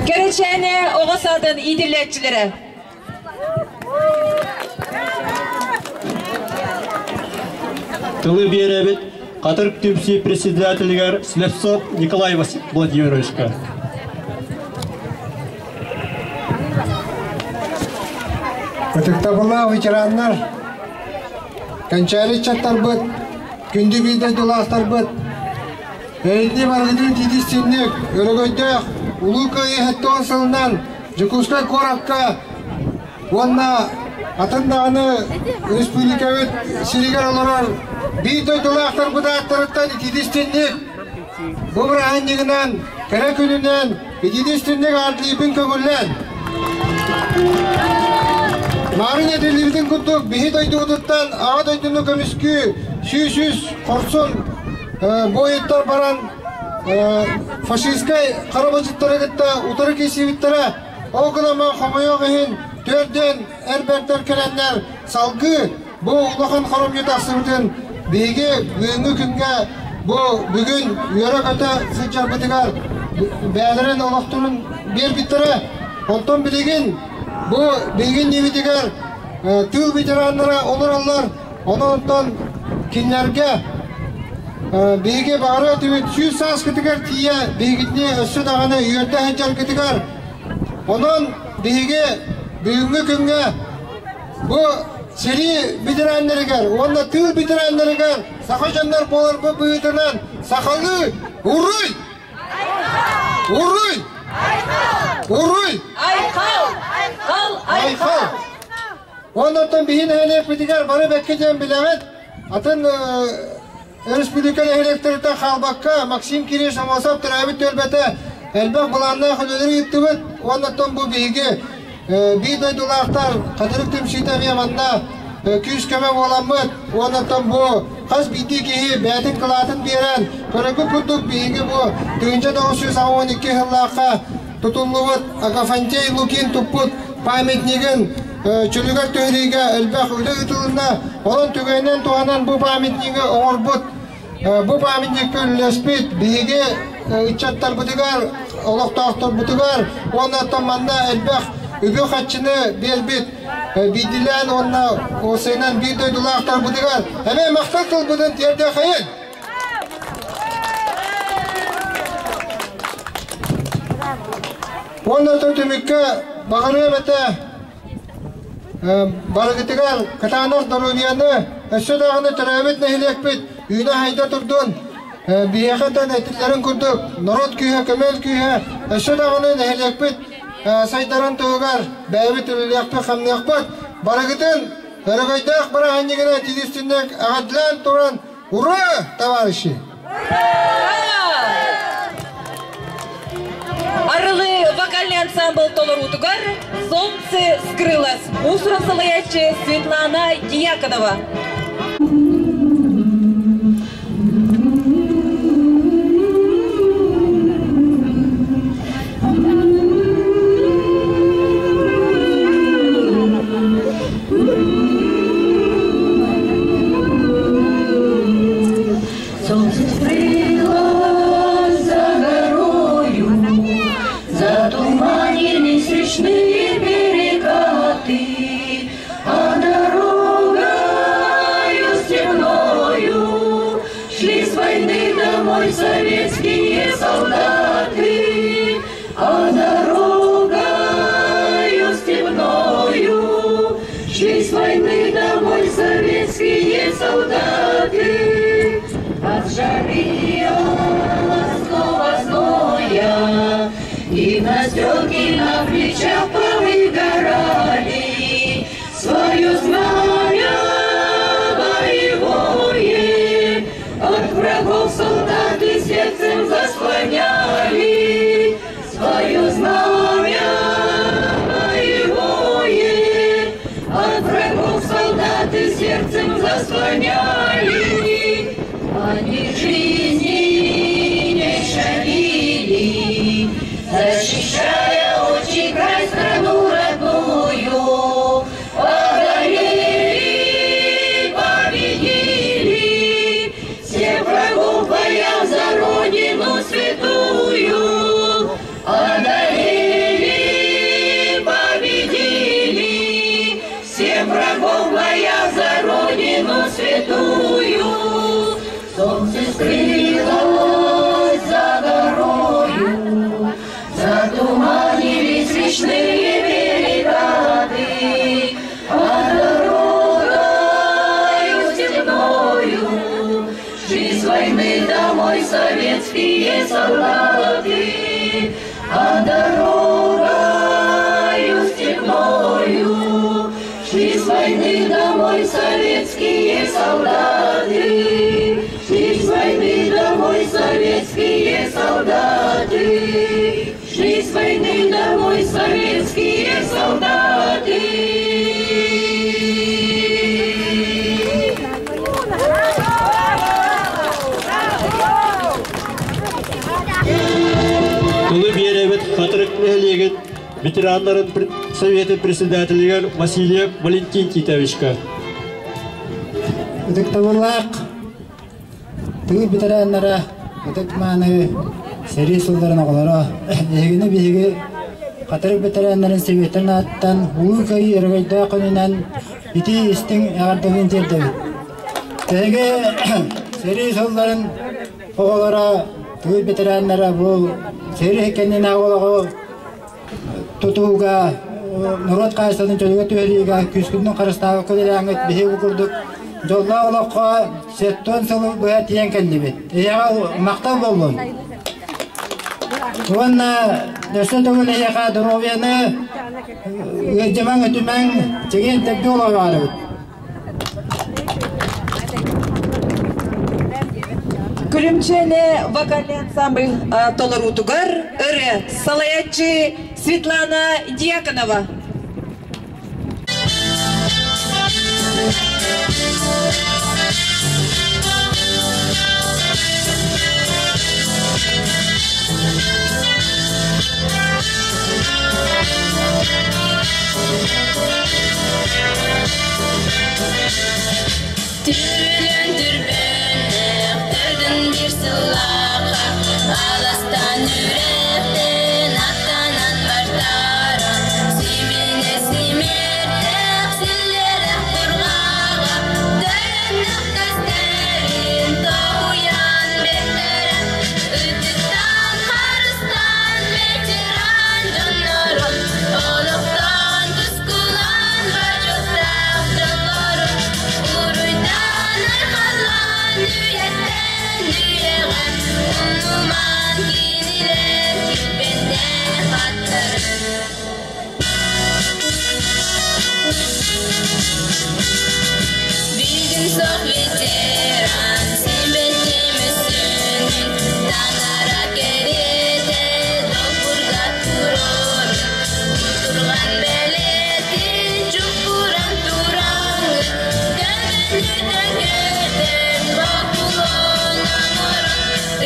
[SPEAKER 2] Кэрэчээнэ оҕо саадын иитиллээччилэрэ.
[SPEAKER 5] Тылы биэрэбит Хатырык түмсүү председателигэр Слепцов Николай Владимировичка.
[SPEAKER 4] Ытыктабыллаах ветераннар, кэнчээри ыччаттарбыт, күндү биир дойдулаахтарбыт, Эһиги барыгытын итиитистинник, өрөгөйдөөх Улуу Кыайыы 70 сылынан Дьокуускай куоракка уонна атын даҕаны республикабыт сиригэр олорор биир дойдулаахтарбыт ааттарыттан итиитистинник бу бырааһынньыгынан Кэрэ күнүнэн итиитик-истиҥник аартыйбын көҥүллээн. Марын этиллибитин курдук биһи дойдубутуттан Аҕа дойдуну көмүскүү сүүс-сүүс хорсун буойуттар баран фашистскай харабачыттары кытта утары киирсибиттэрэ. Ол гынан хомойуох иһин төрдүөн эр бэртэр кэлэннэр салгыы бу улахан хоромньу тахсыбытын биһиги бүгүҥҥү күҥҥэ бу бүгүн үөрэ-көтө сылдьарбытыгар бэйэлэрин олохторун биэрбиттэрэ. Онтон билигин бу биһиги иннибитигэр тыыл ветераннара олороллор. Онон кинилэргэ биһиги баҕарыа этибит 100 сааскытыгар тиийэ биһигитини өссө даҕаны үөрдэ сылдьаргытыгар. Онон биһиги бүгүҥҥү күҥҥэ бу сэрии ветераннарыгар уонна тыыл ветераннарыгар саха дьоннор буоларбыт быһыытынан сахалыы уруй! Уруй! Уруй!
[SPEAKER 2] Айхал! Айхал!
[SPEAKER 4] Айхал! Оннортон биһи нэһилиэкпитигэр бары бэккэ диэн билэҕит. Атын өрөспүүбүлүкэ нэһилиэктэриттэн хаалбакка Максим Кириллович Аммосов төрөөбүт түөлбэтэ элбэх былааннаах үлэлэри ыыттыбыт. Уоннаттан бу биһиги биир дойдулаахтар Хатырык түмсүүтэ эмиэ манна күүс-көмө буоламмыт. Уоннаттан бу хас биирдии киһи бэйэтин кылаатын биэрэн, көрөргүт курдук биһиги бу 1982 сыллаахха тутуллубут Агафантей Лукин туппут памятнигын чөлүгэр түһэриигэ элбэх үлэ ыытылынна. Онон түгэнинэн туһанан бу памятнигы оҥорбут, бу памятникка үлэлэспит биһиги ыччаттарбытыгар, олохтоохторбутугар уонна оттон манна элбэх үбү-харчыны биэрбит биирдиилээн уонна уопсайынан биир дойдулаахтарбытыгар эмиэ махтал тылбытын тиэрдиэхэйин! Уонна түмүккэ баҕарыам этэ барыгытыгар кытаанах доруобуйаны, өссө даҕаны төрөөбүт нэһилиэкпит үүнэ-хайда турдун, биһиэхэ тэн этиллэрин курдук норуот күүһэ, көмөл күүһэ, өссө даҕаны нэһилиэкпит сайдарын туһугар бэйэбит үлэлиэхпит-хамныахпыт. Барыгытын өрөгөйдөөх бырааһынньыгынан тириэстиннэк эҕэрдэлээн туран Ура, товарищи!
[SPEAKER 2] Арылы вокальный ансамбль толоруутугар «Солнце скрылось» уус-уран салайааччы Светлана Дьяконова.
[SPEAKER 7] Солнце скрылось за горою, затуманились речные перекаты, а дорогою степною шли с войны домой советские солдаты, а дорогою степною шли с войны домой советские солдаты. От жары, от снова зноя, гимнастерки на плечах повыгорали, свое знамя боевое от врагов солдаты сердцем заслоняли, свое знамя боевое от врагов солдаты сердцем заслоняли. Они жизни не щадили, защищая отчий край, страну родную. Одолели, победили всех врагов в боях за Родину святую. Одолели, победили всех врагов в боях за Родину святую. Солнце скрылось за горою, затуманились речные перекаты, а дорогою степною шли с войны домой советские солдаты, а дорогою степною шли с войны домой советские солдаты, шли с войны домой советские солдаты.
[SPEAKER 5] ветераннарын Советын председателигэр Васильев Валентин Титовичка.
[SPEAKER 11] Ытыктабыллаах тыыл ветераннара, ытык мааны сэрии сылларын оҕолоро, эһигини биһиги Хатырык ветераннарын Советтарын ааттан Улуу Кыайыы өрөгөйдөөх күнүнэн итии истиҥ эҕэрдэбин тиэрдэбит. Эһиги сэрии сылларын оҕолоро, тыыл ветераннара бу сэрии кэннинээҕи олоҕу тутууга, норуот хаһаайыстыбатын чөлүгэр түһэриигэ күүскүтүн харыстаабакка үлэлээҥҥит биһиги бу курдук дьоллоох олоххо 70 сылы быһа тиийэн кэллибит. Эйиэхэ махтал буоллун. Уонна өссө төгүл эйиэхэ доруобуйаны, ыалдьымаҥ, өтүмэҥ, чэгиэн чэбдик олоҕу
[SPEAKER 2] Күлүмчээнэ вокальный ансамбль толоруутугар ырыа салайааччы Светлана Дьяконова.
[SPEAKER 7] Түрүлүн түрбүннэх төрдүн биир сыллаахха аластан үрэхтэн аттанан бартара симине симиэрдээх силлэрэх курҕаҕа төлөннөх көстөрүн тоһуйан бэртэрэ ытыктаан харыстаан ветеран дьоннорун олохтоон тускулаан бочуоттаах дьоннорун уруйдаан айхаллаан үйэттэн үйэҕэ умнуман кинилэр килбиэннээх аттарын. Бүгүн сох ветеран симбэтимүсүнүн Таҥара кэриэтэ долбурга турорун Кутурҕан бэлиэтин чуппуран тураҥҥын Төбөнү көтөн бокулуон оҥорон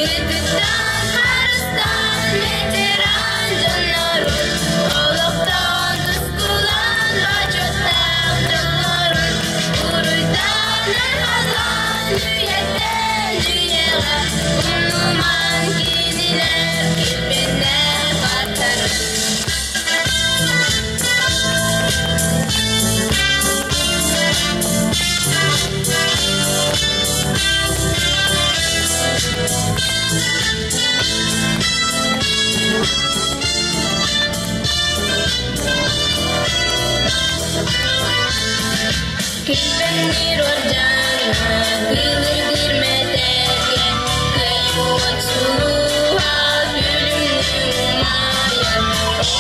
[SPEAKER 7] Ытыктаан харыстаан ветеран дьоннорун Олохтоон тускулаан бочуоттаах дьоннорун Уруйдаан арҕалаан үйэттэн үйэҕэ Умнумаҥ кинилэр килбиэннээх ааттарын. Килбэҥниир уордьаҥҥа, кыылыргыыр мэтээлгэ, кыайбыт сулуһа күлүмнүү умайар.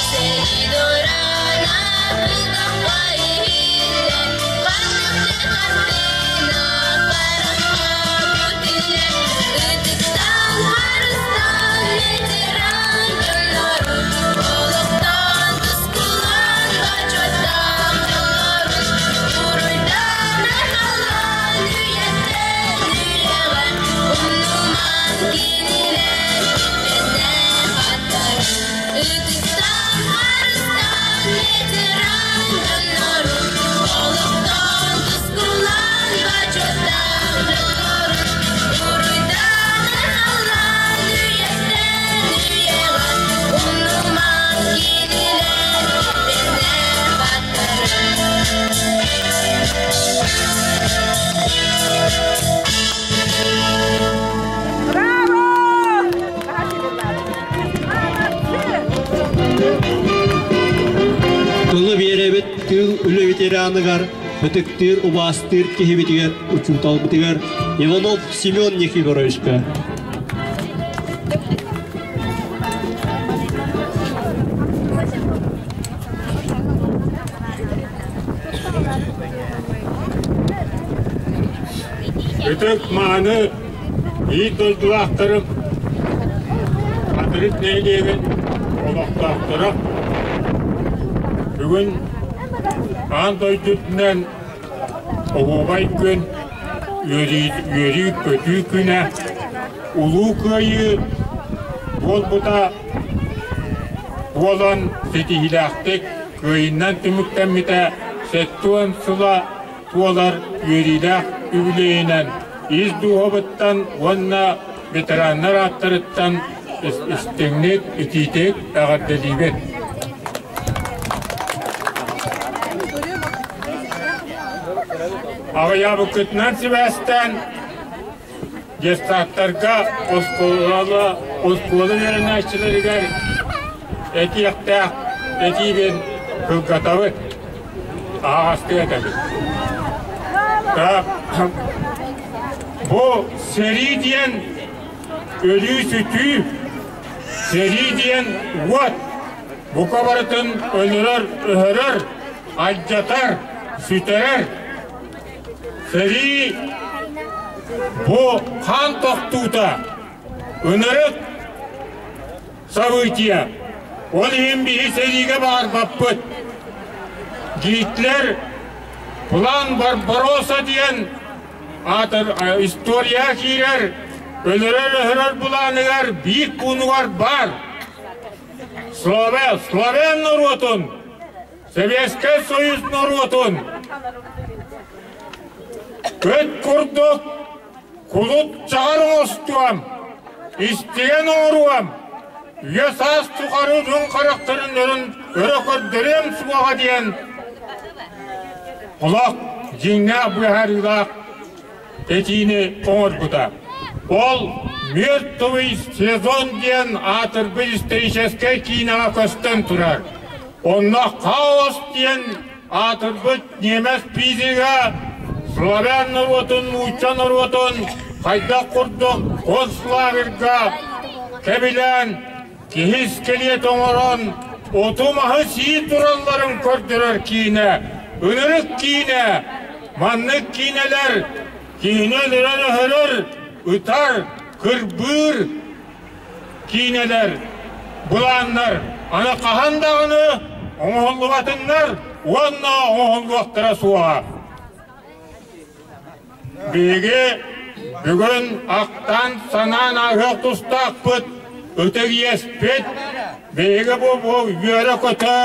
[SPEAKER 7] Сэрии дораана кулгахха иһиллэр, ханнык да хартыына харахха кутиллэр. Ытыктаан, харыстаан ветеран дьоннорун, олохтоон тускулаан бочуоттаах дьоннорун, уруйдаан айхаллаан үйэттэн үйэҕэ умнумаҥ кинилэр килбиэннээх аттарын. Ытыктаан, харыстаан ветеран дьоннорун, олохтоон тускулаан бочуоттаах дьоннорун, уруйдаан айхаллаан үйэттэн үйэҕэ умнумаҥ кинилэр килбиэннээх аттарын.
[SPEAKER 5] Тылы биэрэбит тыыл үлэ ветераныгар, ытыктыыр, убаастыыр киһибитигэр, учууталбытыгар Иванов Семен Никифоровичка.
[SPEAKER 6] Ытык мааны биир дойдулаахтарым Хатырык нэһилиэгин олохтоохторо бүгүн аан дойдутунан оһуобай күн, үөрүү-көтүү күнэ, Улуу Кыайыы буолбута. буолан ситиһиилээхтик кыайыынан түмүктэммитэ 70 сыла туолар үөрүүлээх үбүлүөйүнэн ис дууһабыттан уонна ветераннар ааттарыттан истиҥник, итиитик эҕэрдэлиибит. Аҕыйаабыккытынан сибээстээн детсадтарга оскуола оскуола үөрэнээччилэригэр этиэхтээх этиибин кылгатабыт, аһаҕастык этэбит. Бу сэрии диэн өлүү-сүтүү, сэрии диэн уот, бука барытын өлөрөр, өһөрөр, алдьатар, сүтэрэр. Сэрии бу хаан тохтуута, ынырык событие. Ол иһин биһи сэриигэ баарбаппыт. Гитлер план Барбаросса диэн аатыр история киирэр, өлөрөр-өһөрөр былааныгар биир пуунугар баар. Славян норуотун Советскай Союз норуотун көт курдук кулут чаҕар оҥостуом, истигэн оҥоруом, үйэ саас тухары үрүҥ харахтарын өрөн өрө көрдөрүөм суоҕа диэн олох дьиҥнээх быһаарыылаах этиини оҥорбута. Ол «Мертвый сезон» диэн аатырбыт историческай киинэҕэ көстөн турар. Онно хаос диэн аатырбыт ньиэмэс физига славян норуотун, нуучча норуотун хайдах курдук концлагерьга кэбилээн киһи скелет оҥорон оту-маһы сии туралларын көрдөрөр киинэ, ынырык киинэ. Маннык киинэлэр киһини өлөрөр-өһөрөр, ытар, кырбыыр киинэлэр, былааннар аны хаһан даҕаны оҥоһуллубатыннар уонна оҥоһуллуохтара суоҕа. Биһиги бүгүн ахтан санаан ааһыах тустаахпыт, ытык иэспит, биһиги бу үөрэ-көтө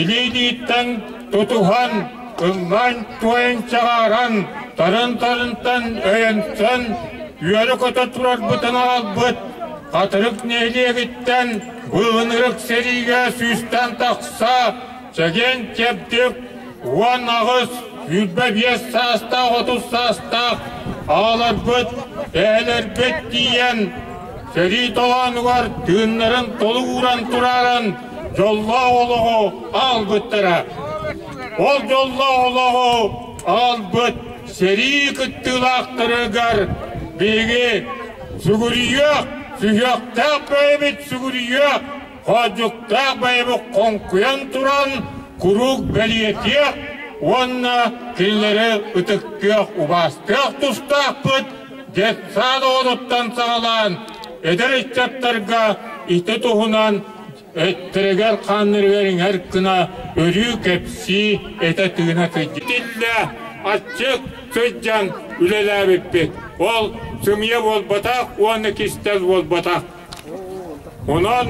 [SPEAKER 6] илии-илииттэн тутуһан, ыллаан-туойан чаҕааран, тарын-тарынтан өйөнсөн, үөрэ-көтө турарбытын аҕалбыт Хатырык нэһилиэгиттэн быыһынырык сэриигэ сүүстэн тахса чэгиэн-чэбдик 18, 25 саастаах, 30 саастаах аҕаларбыт, эһэлэрбит тиийэн сэрии толоонугар тыыннарын толук ууран турааран дьоллоох олоҕу аҕалбыттара. Ол дьоллоох олоҕу аҕалбыт сэрии кыттыылаахтарыгар биһиги сүгүрүйүөх, сүһүөхтээх бэйэбит сүгүрүйүөх, хоодьуктаах бэйэбит хоҥкуйан туран куруук бэлиэтиэх уонна кинилэри ытыктыах, убаастыах тустаахпыт детсад оҕотуттан саҕалаан эдэр ыччаттарга ити туһунан эттэригэр-хааннарыгар иҥэр гына өрүү кэпсии этэ-тыына сылдьар. Аччык сылдьан үлэлээбиппит. Ол сымыйа буолбатах уонна кистэл буолбатах. Онон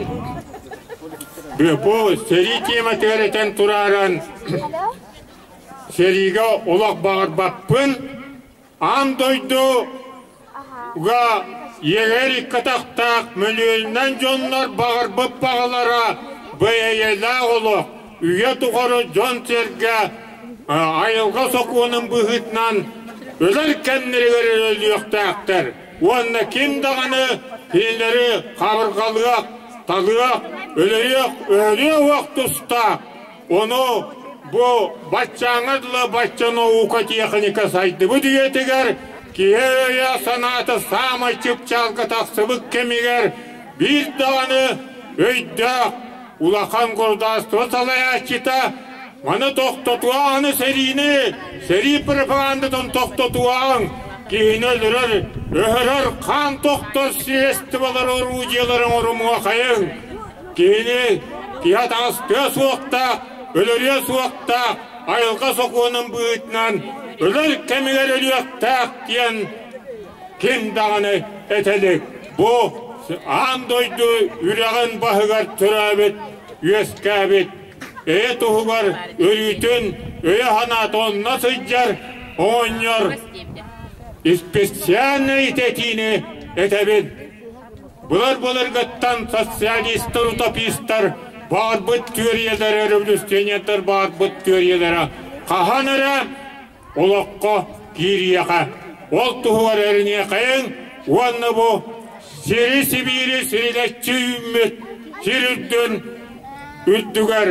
[SPEAKER 6] бу сэрии тематыгар этэн турааран сэриигэ олох баҕарбаппын. Аан дойдуга иэгэр икки атахтаах мөлүйүөнүнэн дьоннор баҕарбыт баҕалара бэйэлээх олох, үйэ тухары дьон-сэргэ айылҕа сокуонун быһыытынан өлөр кэмнэригэр өлүөхтээхтэр уонна ким даҕаны кинилэри хабырҕалыах, талыах, өлөрүөх, өлүөх тустаах. Ону бу баччааҥҥа дылы бачча наука техника сайдыбыт үйэтигэр киһи өйө-санаата саамай чыпчаалга тахсыбыт кэмигэр биир даҕаны өйдөөх улахан государство салайааччыта маны тохтотуоҕаны сэриини, сэрии пропагандатын тохтотуоҕуҥ, киһини өлөрөр, өһөрөр хаан тохтор средстволары орудиеларын орумуохайыҥ, Киһини киһи атаҕастыа суохтаах, өлөрүө суохтаах, айылҕа сокуонун быһыытынан өлөр кэмигэр өлүөхтээх диэн ким даҕаны этэ илик. Бу аан дойду үрэҕин баһыгар төрөөбүт. үөскээбит эйэ туһугар өрүүтүн өйө-санаата онно сылдьар оҕонньор специальнай итэтиини этэбин. Былыр-былыргыттан социалистар, утопистар баарбыт түөрүйэлэрэ, революционердар баарбыт түөрүйэлэрэ хаһан эрэ олоххо киириэхэ. Ол туһугар эриниэхэйиҥ уонна бу сири-сибиири сирилэччи үүммүт сир үрдүн үрдүгэр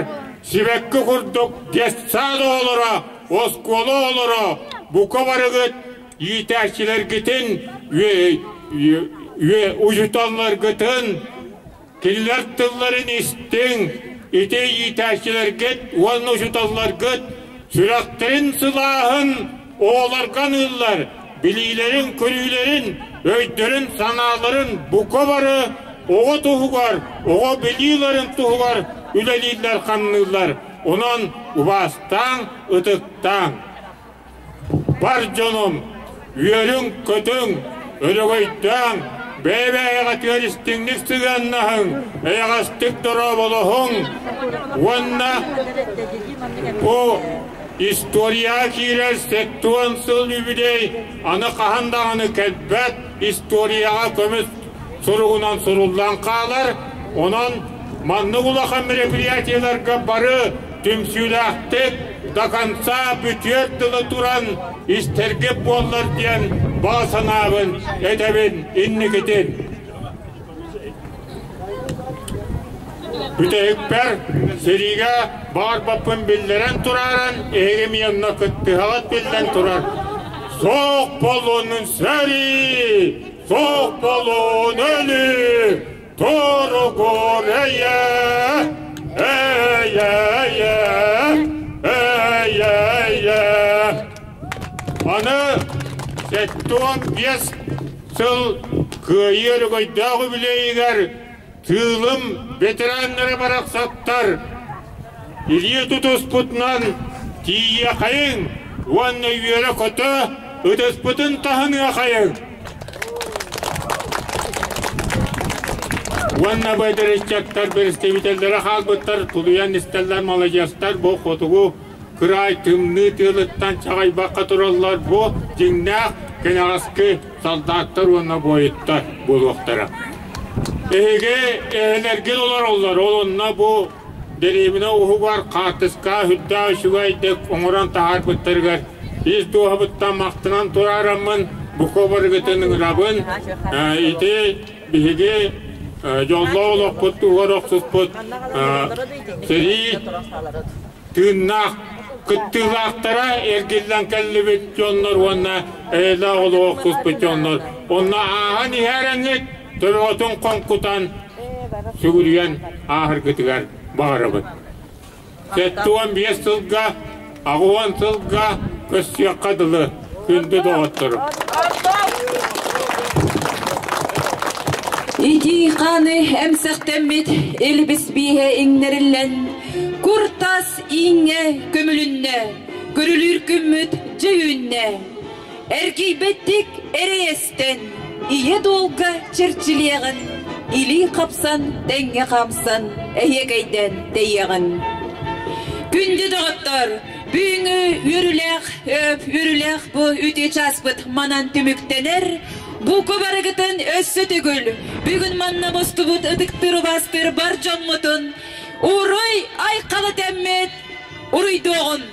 [SPEAKER 6] сибэкки курдук детсад оҕолоро, оскуола оҕолоро бука барыгыт иитээччилэргитин, учууталларгытын Кинилэр тылларын истиҥ, ити иитээччилэргит уонна учууталларгыт сүрэхтэрин сылааһын оҕолорго аныыллар, билиилэрин-көрүүлэрин, өйдөрүн-санааларын бука бары оҕо туһугар, оҕо билиилэрин туһугар үлэлииллэр-хамныыллар. Онон убаастааҥ, ытыктааҥ. Бар дьонум, үөрүҥ-көтүҥ, өрөгөйдөөҥ, бэйэ-бэйэҕитигэр истиҥник сыһыаннаһыҥ, эйэҕэстик дорооболоһуҥ уонна бу историяҕа киирэр 70 сыл үбүлүөй аны хаһан даҕаны кэлбэт историяҕа көмүс суругунан суруллан хаалар. Онон маннык улахан мероприятиеларга бары түмсүүлээхтик до конца бүтүөр дылы туран истэргит буоллар диэн баҕа санаабын этэбин инникитин. Бүтэһикпэр сэриигэ баҕарбаппын биллэрэн турааран эһиги миэннэ кыттыһаҕыт биллэн турар. Суох буолуонун сэрии, суох буолуон өлүү, Туругур эйэ, эйэ, эйэ, эйэ. Аны 75 сыл Кыайыы өрөгөйдөөх үбүлүөйүгэр тыылым ветераннара барахсаттар илии тутуспутунан тиийиэхэйиҥ уонна үөрэ-көтө ытыспытын таһыныахайыҥ! Уонна бэдэриччэттэр представителлэрэ хаалбыттар, тулуйан истэллэр маладьыастар бу хотугу кыраай тымныы тыалыттан чаҕыйбакка тураллар бу дьиҥнээх кэнэҕэски солдаттар уонна буойуттар буолуохтара. Эһиги эһэлэргит олороллор, ол онно бу дэриэбинэ уһугар хаартыска үрдээх үчүгэйдик оҥорон таһаарбыттарыгар ис дууһабыттан махтанан тураараммын бука барыгытын ыҥырабын. Ити биһиги дьоллоох олохпут туһугар охсуспут сэрии тыыннаах кыттыылаахтара эргиллэн кэллибит дьоннор уонна эйэлээх олоҕу охсуспут дьоннор. Онно ааһан иһээрэҥҥит төрөҕөтүн хоҥкутан сүгүрүйэн ааһаргытыгар баҕарабыт. 75 сылга, 80 сылга көрсүөххэ дылы, күндү доҕотторум.
[SPEAKER 2] Итии хааны эмсэхтэммит илбис бииһэ иҥнэриллэн, куртас ииҥҥэ көмүлүннэ, көрүлүүр күммүт дьэ үүннэ. Эргийбэттик эрэйэстэн, ийэ дуолга чэрчилиэҕин, илии хапсан, тэҥҥэ хаамсан, эһиэкэйдэн тэйиэҕин. Күндү доҕоттор, бүгүҥҥү үөрүүлээх үөрүүлээх бу үтүө чааспыт манан түмүктэнэр. Бука барыгытын өссө төгүл бүгүн манна мустубут ытыктыыр-убаастыыр бар дьоммутун уруй айхалы тэммит уруйдуоҕун!